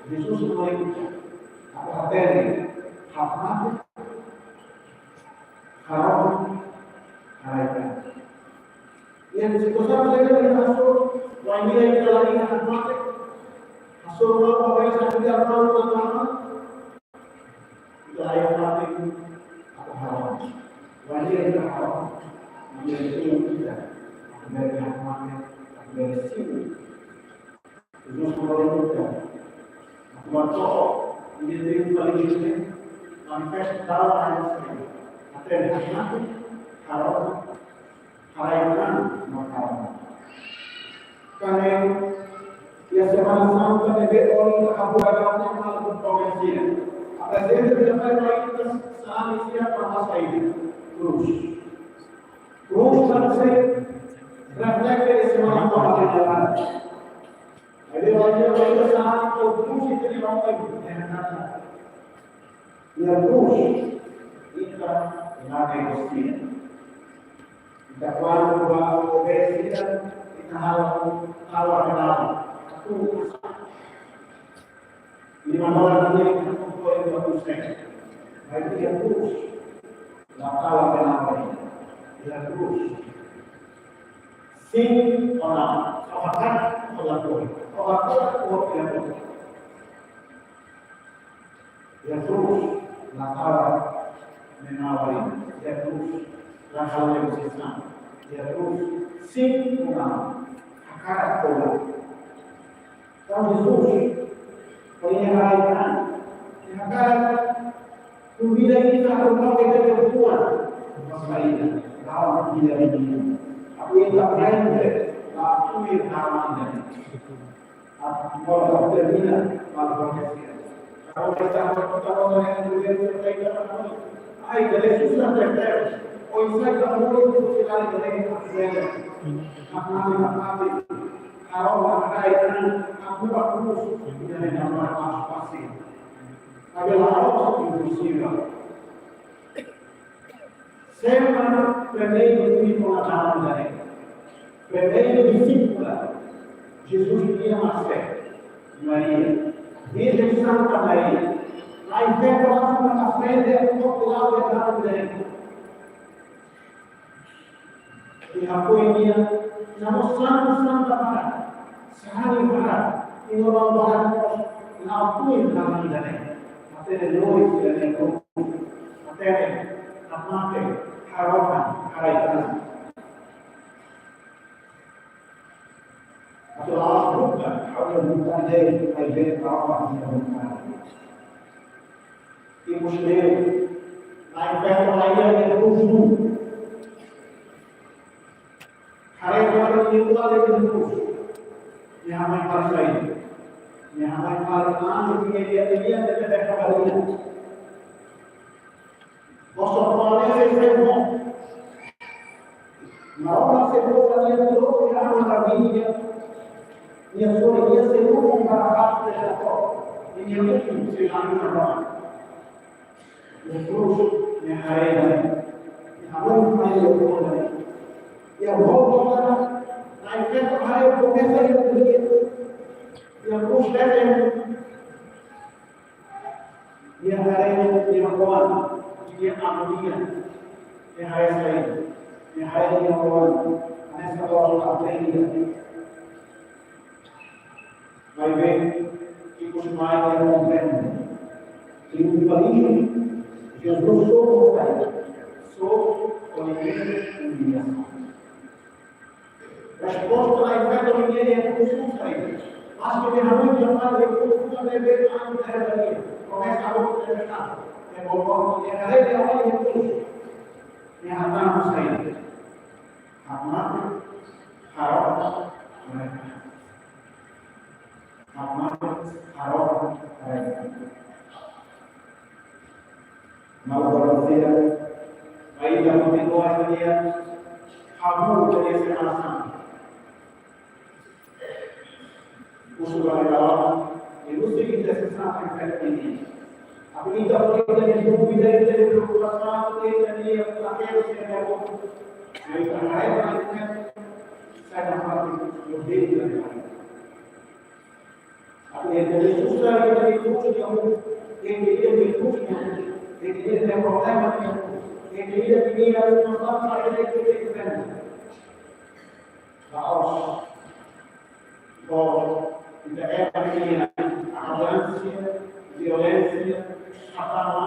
Jesus hanoin ita, atu hatene, hakmatek, harohan, haraik an. Iha situasaun saida ita hasoru, wainhira ita la iha hakmatek, hasoru ba bainhira ita la iha hakmatek, ita la iha hakmatek, atu harohan. Wainhira ita harohan, nia iha ita, atu bele hakmatek, atu bele simu. Jesus hanoin ita, atu bele to'o, nia triunfalismo, manifesta dalan ida-ne'e, atu bele hakmatek, harohan, haraik an, no harohan. Kanek, iha Semana Santa ne'ebé ohin ita hahú agora ne'e malu konvensia. Aprezenta ita fali ba ita sira-nia an para masa ini. Krús. Krús hanesan reflete Semana Santa ne'e. Jadi, wainhira ita sa'e, krús ita-nia mamai, iha krús, ita la negosia. Ita kuandu ba obedese, ita halo, halo kenal. Atu, lima dolar ida, ita kumpul lima puluh sen. Baik, iha krús, la tau kenal. Iha krús. Sin ona, o hakarak o lakohi, o hakarak o lakohi. Iha krús, la tau menawari. Iha krús, la halo negosiasaun. Iha krús, sin ona, hakarak o lakohi. Entaun Jesus, ho nia haraik an, nia hakarak konvida ita atu maka ita-nia buat ba saida, la'o ita-nia buat. Atu ita aprende, la tuir haraik an. Atu ita termina, la tuir haraik an. Kalau kita, kita mau yang lebih, kita mau. Ai, dari susah, ter, ter. Oh, saya tak mau itu, kita dari, dari, dari. Hakmatek, hakmatek. Harohan, haraik an, atu ba krús, ida-ne'e mak fásil. Tapi la harohan imposivel. Sira primeiru imi kona dalan ida-ne'e. Primeiru disípula, Jesus nia mãe, Maria. Virjen Santa Maria. Ai, feto langsung na frente, atu ba la'o dalan ida-ne'e. Iha foin nia, nia mós santu santa barak, sahali barak, i no barak mós, la'o tuir dalan ida-ne'e. Hatene lori sira-nia krús, hatene, hakmatek, harohan, haraik an. Atu la'o buka, ha'u-nia buka de'it, ai be harohan, ha'u-nia buka. Ikus leu, naik peko laiha nia krús. Haree para nia la'o nia krús. Nia hamai para saida? Nia hamai para anu nia, nia, nia, nia, nia, nia, nia. Bosok para nia, nia, nia, Maromak sei fó ba nia tuur iha aman David nia sorin, nia sei lori ba parte de Jacob, nia ukun sei la'o iha Abraham. Nia krús, nia haree, nia hanoin mai nia ukun. Nia volta, Na'in-Feto haree komesa iha tuur, nia krús leten. Nia haree nia oan, nia agonia. Nia haree saida? Nia haree nia oan. Hanesan oan la aprende. Maibé, ikus mai nia komprende. Ikus mai, Jesus só sai. Só com humilhação. Resposta Na'in-Feto nian iha krús sai. Maske nia hanoin nia fali iha krús, nia bebé anu terbaik. Komesa a luta de pecado. Nia bolu, nia haree nia oan iha krús. Nia hatán sai. Hakmatek, harohan, haree. Hakmatek, harohan, haree. Malu balansia, ainda kontinua nia, hamu nia semana santa. Usul ba ita, e usul ita se santa em fé ini. Aku ita, ita nia dúvida, ita nia preokupasaun, ita nia apelo, Señór. Ita haree ba ita, sai nafatin, ita nia dúvida. Atu entende susar, ita nia krús nia ukun, ita nia krús nia ukun, ita nia problema nia ukun, ita nia masalah nia ukun. La'ós. Ko ita ema nia arogansia, violénsia, hatama,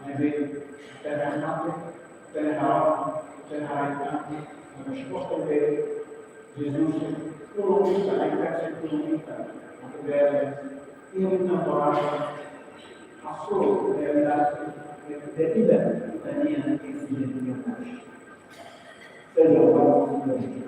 maibé ita nia mate, ita nia harap, ita nia harap, ita nia resposta de Jesus, tulun ita, a infeksaun tulun ita, atu bele, ita nia korasa, hasoru realidade, de vida, ita nia, ita nia, ita nia. Seja louvado o Senhor.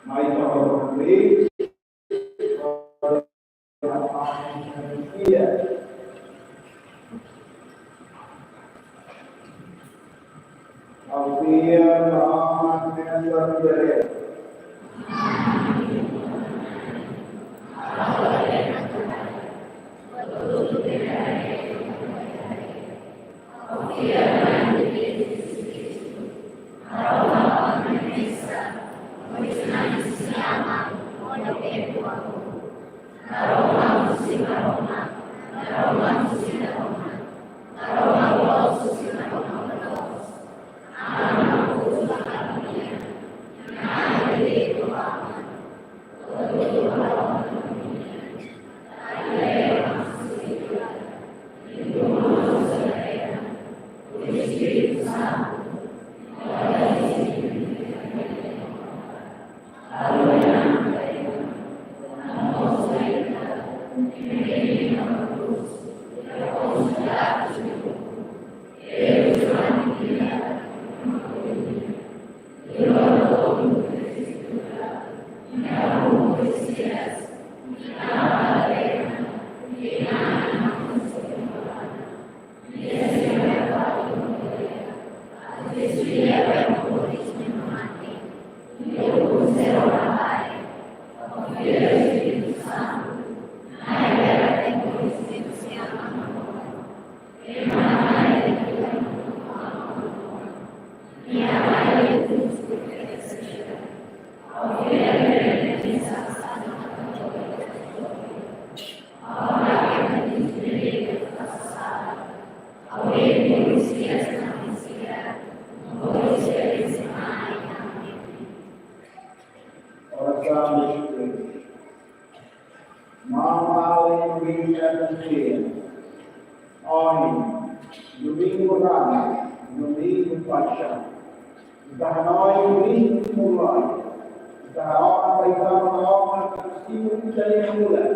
Mai ita ora. Orasaun Espíritu. Maun-alin Domingu Evanjellu. Ohin, Domingu Ramos, Domingu Paixaun. Ita hanoin Kristu mulai. Ita hanoin, ita hanoin, ita hanoin, ita hanoin,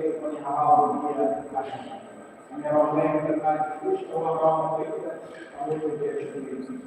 Deus, pode amar o dia, a gente. A minha mãe, a minha mãe, a minha mãe, a minha mãe.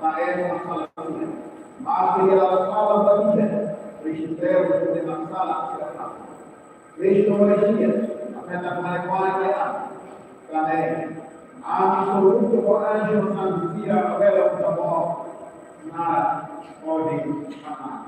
Maibé nia sala sira, maibé nia sala ba Nia, Kristu Deus nia sala sira. Kristu Maria, apenas mai mai ya, tanba ami soluto ko anju santu sira, apela ko Na'i, odi aman.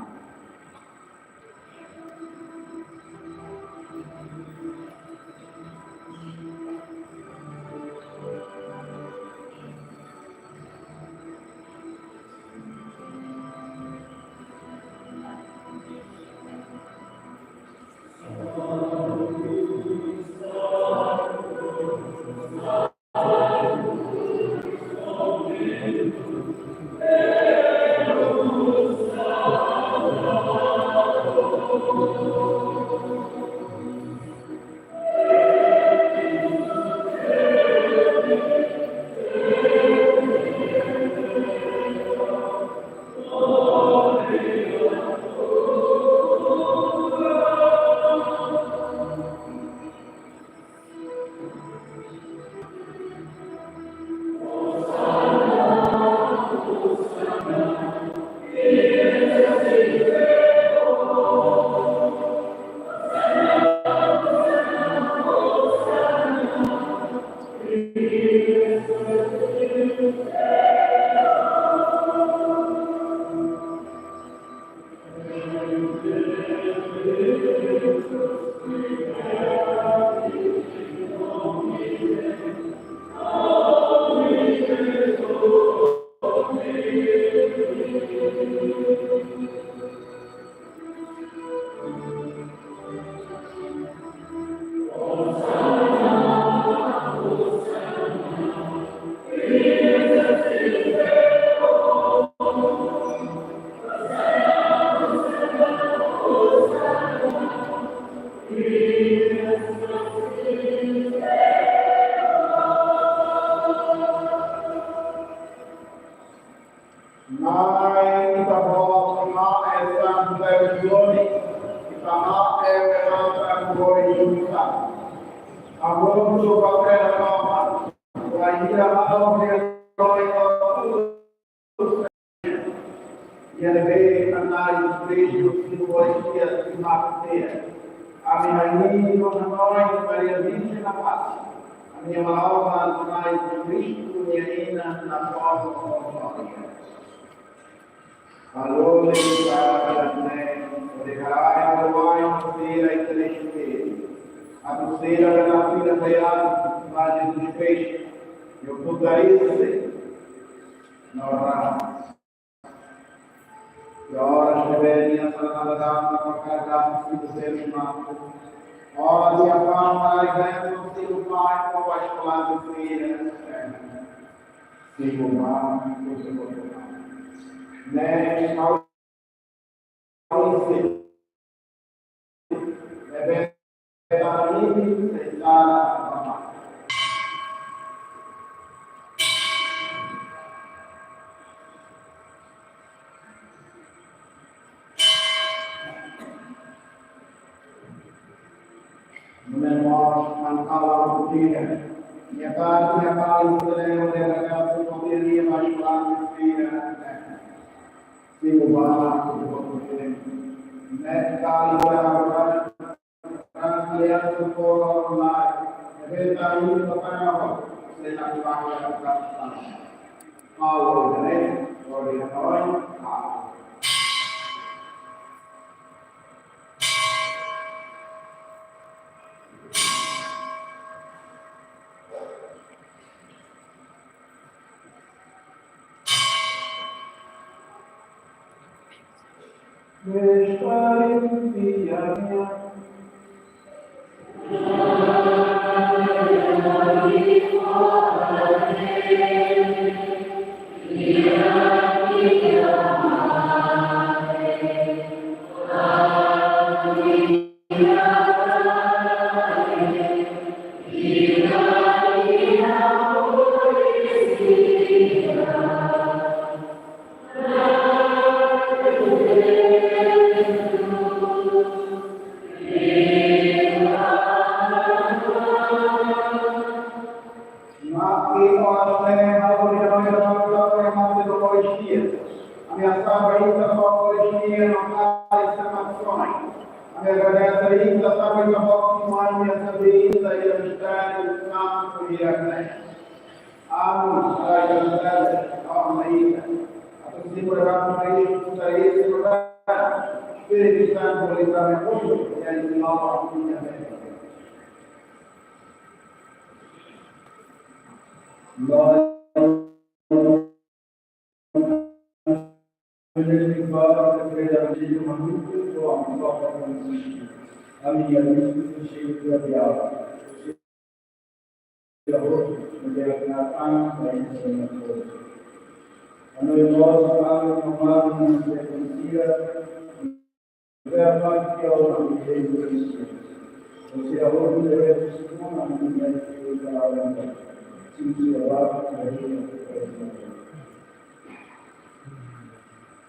Na'i, Ita-Boot, Ita-Boot santu, Ita-Boot glória, Ita-Boot santu, glória. Agora, Ida halo reunion iha ne'ebé Na'i Kristu simu Eukaristia, simu mate. Ami hanoin, hanoin Maria Virjen na Pásua. Ami hanoin Na'i Kristu nia Inan na Pásua. Halo le para ne'e, o de karai o wai sira i triste. Atu sira na fila tayar, mas Jesus fez. Eu puta isso, não. Ora, se bem, a Santa Madama, para cada um, se você me mata. Ora, de a palma, a igreja, o seu pai, com as plantas, filha. Simu ba, simu ba. Ne'e, ha'u, ha'u sei. Ne'ebé, ita ini, ita. Menemos mantau rutina. Nia kari, nia kari, sudene, nia kari, sudene, nia kari, sudene, simu ba, simu ba, nia kari, nia kari, nia kari, sudene, nia kari, sudene, nia kari, sudene, Paulo, né? Glória a nós. Paulo. Mati oleh halo di dalam dalam yang mati Eukaristia. Ami hasa'e ba Ita Eukaristia no kari sama sonai. Ami agradese Ita tanba Ita boksi mai ami hasa'e Ita iha mistério santu iha ne'e. Amen. Ai agradese, amen Ita. Atu simu ba Ita, Ita Espíritu Santu, Ita me apoio, e aí, Senhor, amen.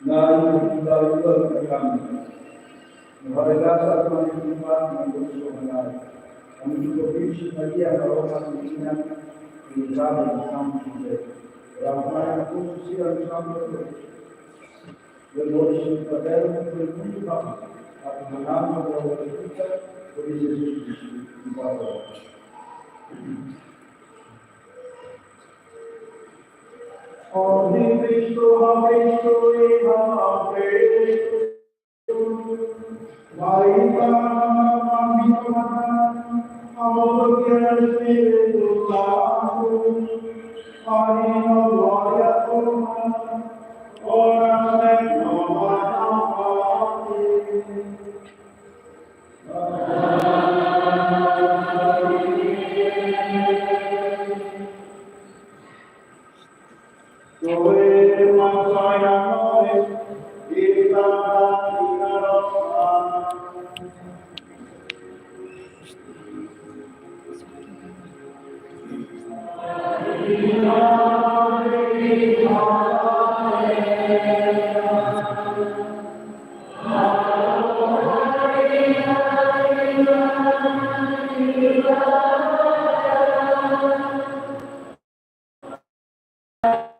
Na'i, Ita liuhusi ami. No halo graça atu ami kumpre no kursu Na'i. Ami kumpre Virjen Maria, Maromak nia Inan, i Raja Santu José. Rafael, kursu sira no santu. Depois, Padre, no mundo vamos. Atu manama no kita, por Jesus Kristu, Ita Salvadór. Ó Kristu, ó Kristu, ó Kristu. Vai para a amor do Espírito Santo. Vai na glória do Pai. Ora nem não vai não vai. Mai,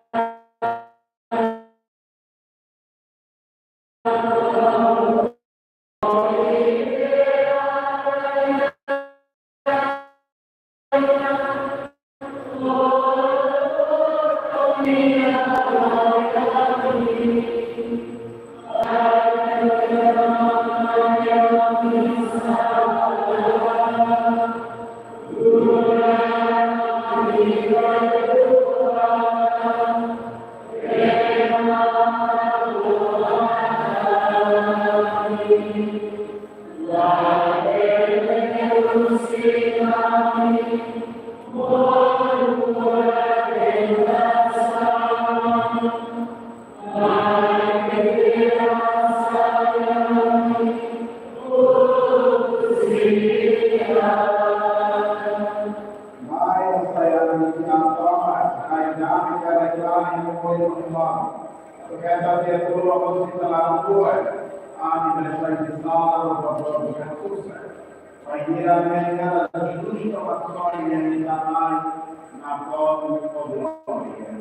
Señór, ami toma, ai dame kada kali ko koi ko. Porque esta criatura vos está la lua, ami me sai de sala, por favor, que acusa. Vai ir a América, justo a sua identidade, na povo, o glória.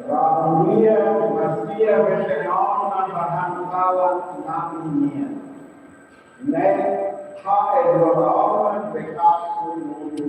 Rabun nia, maski bete naona bahan kala namun nia. Ne'e, ha eduador na bekasu mundu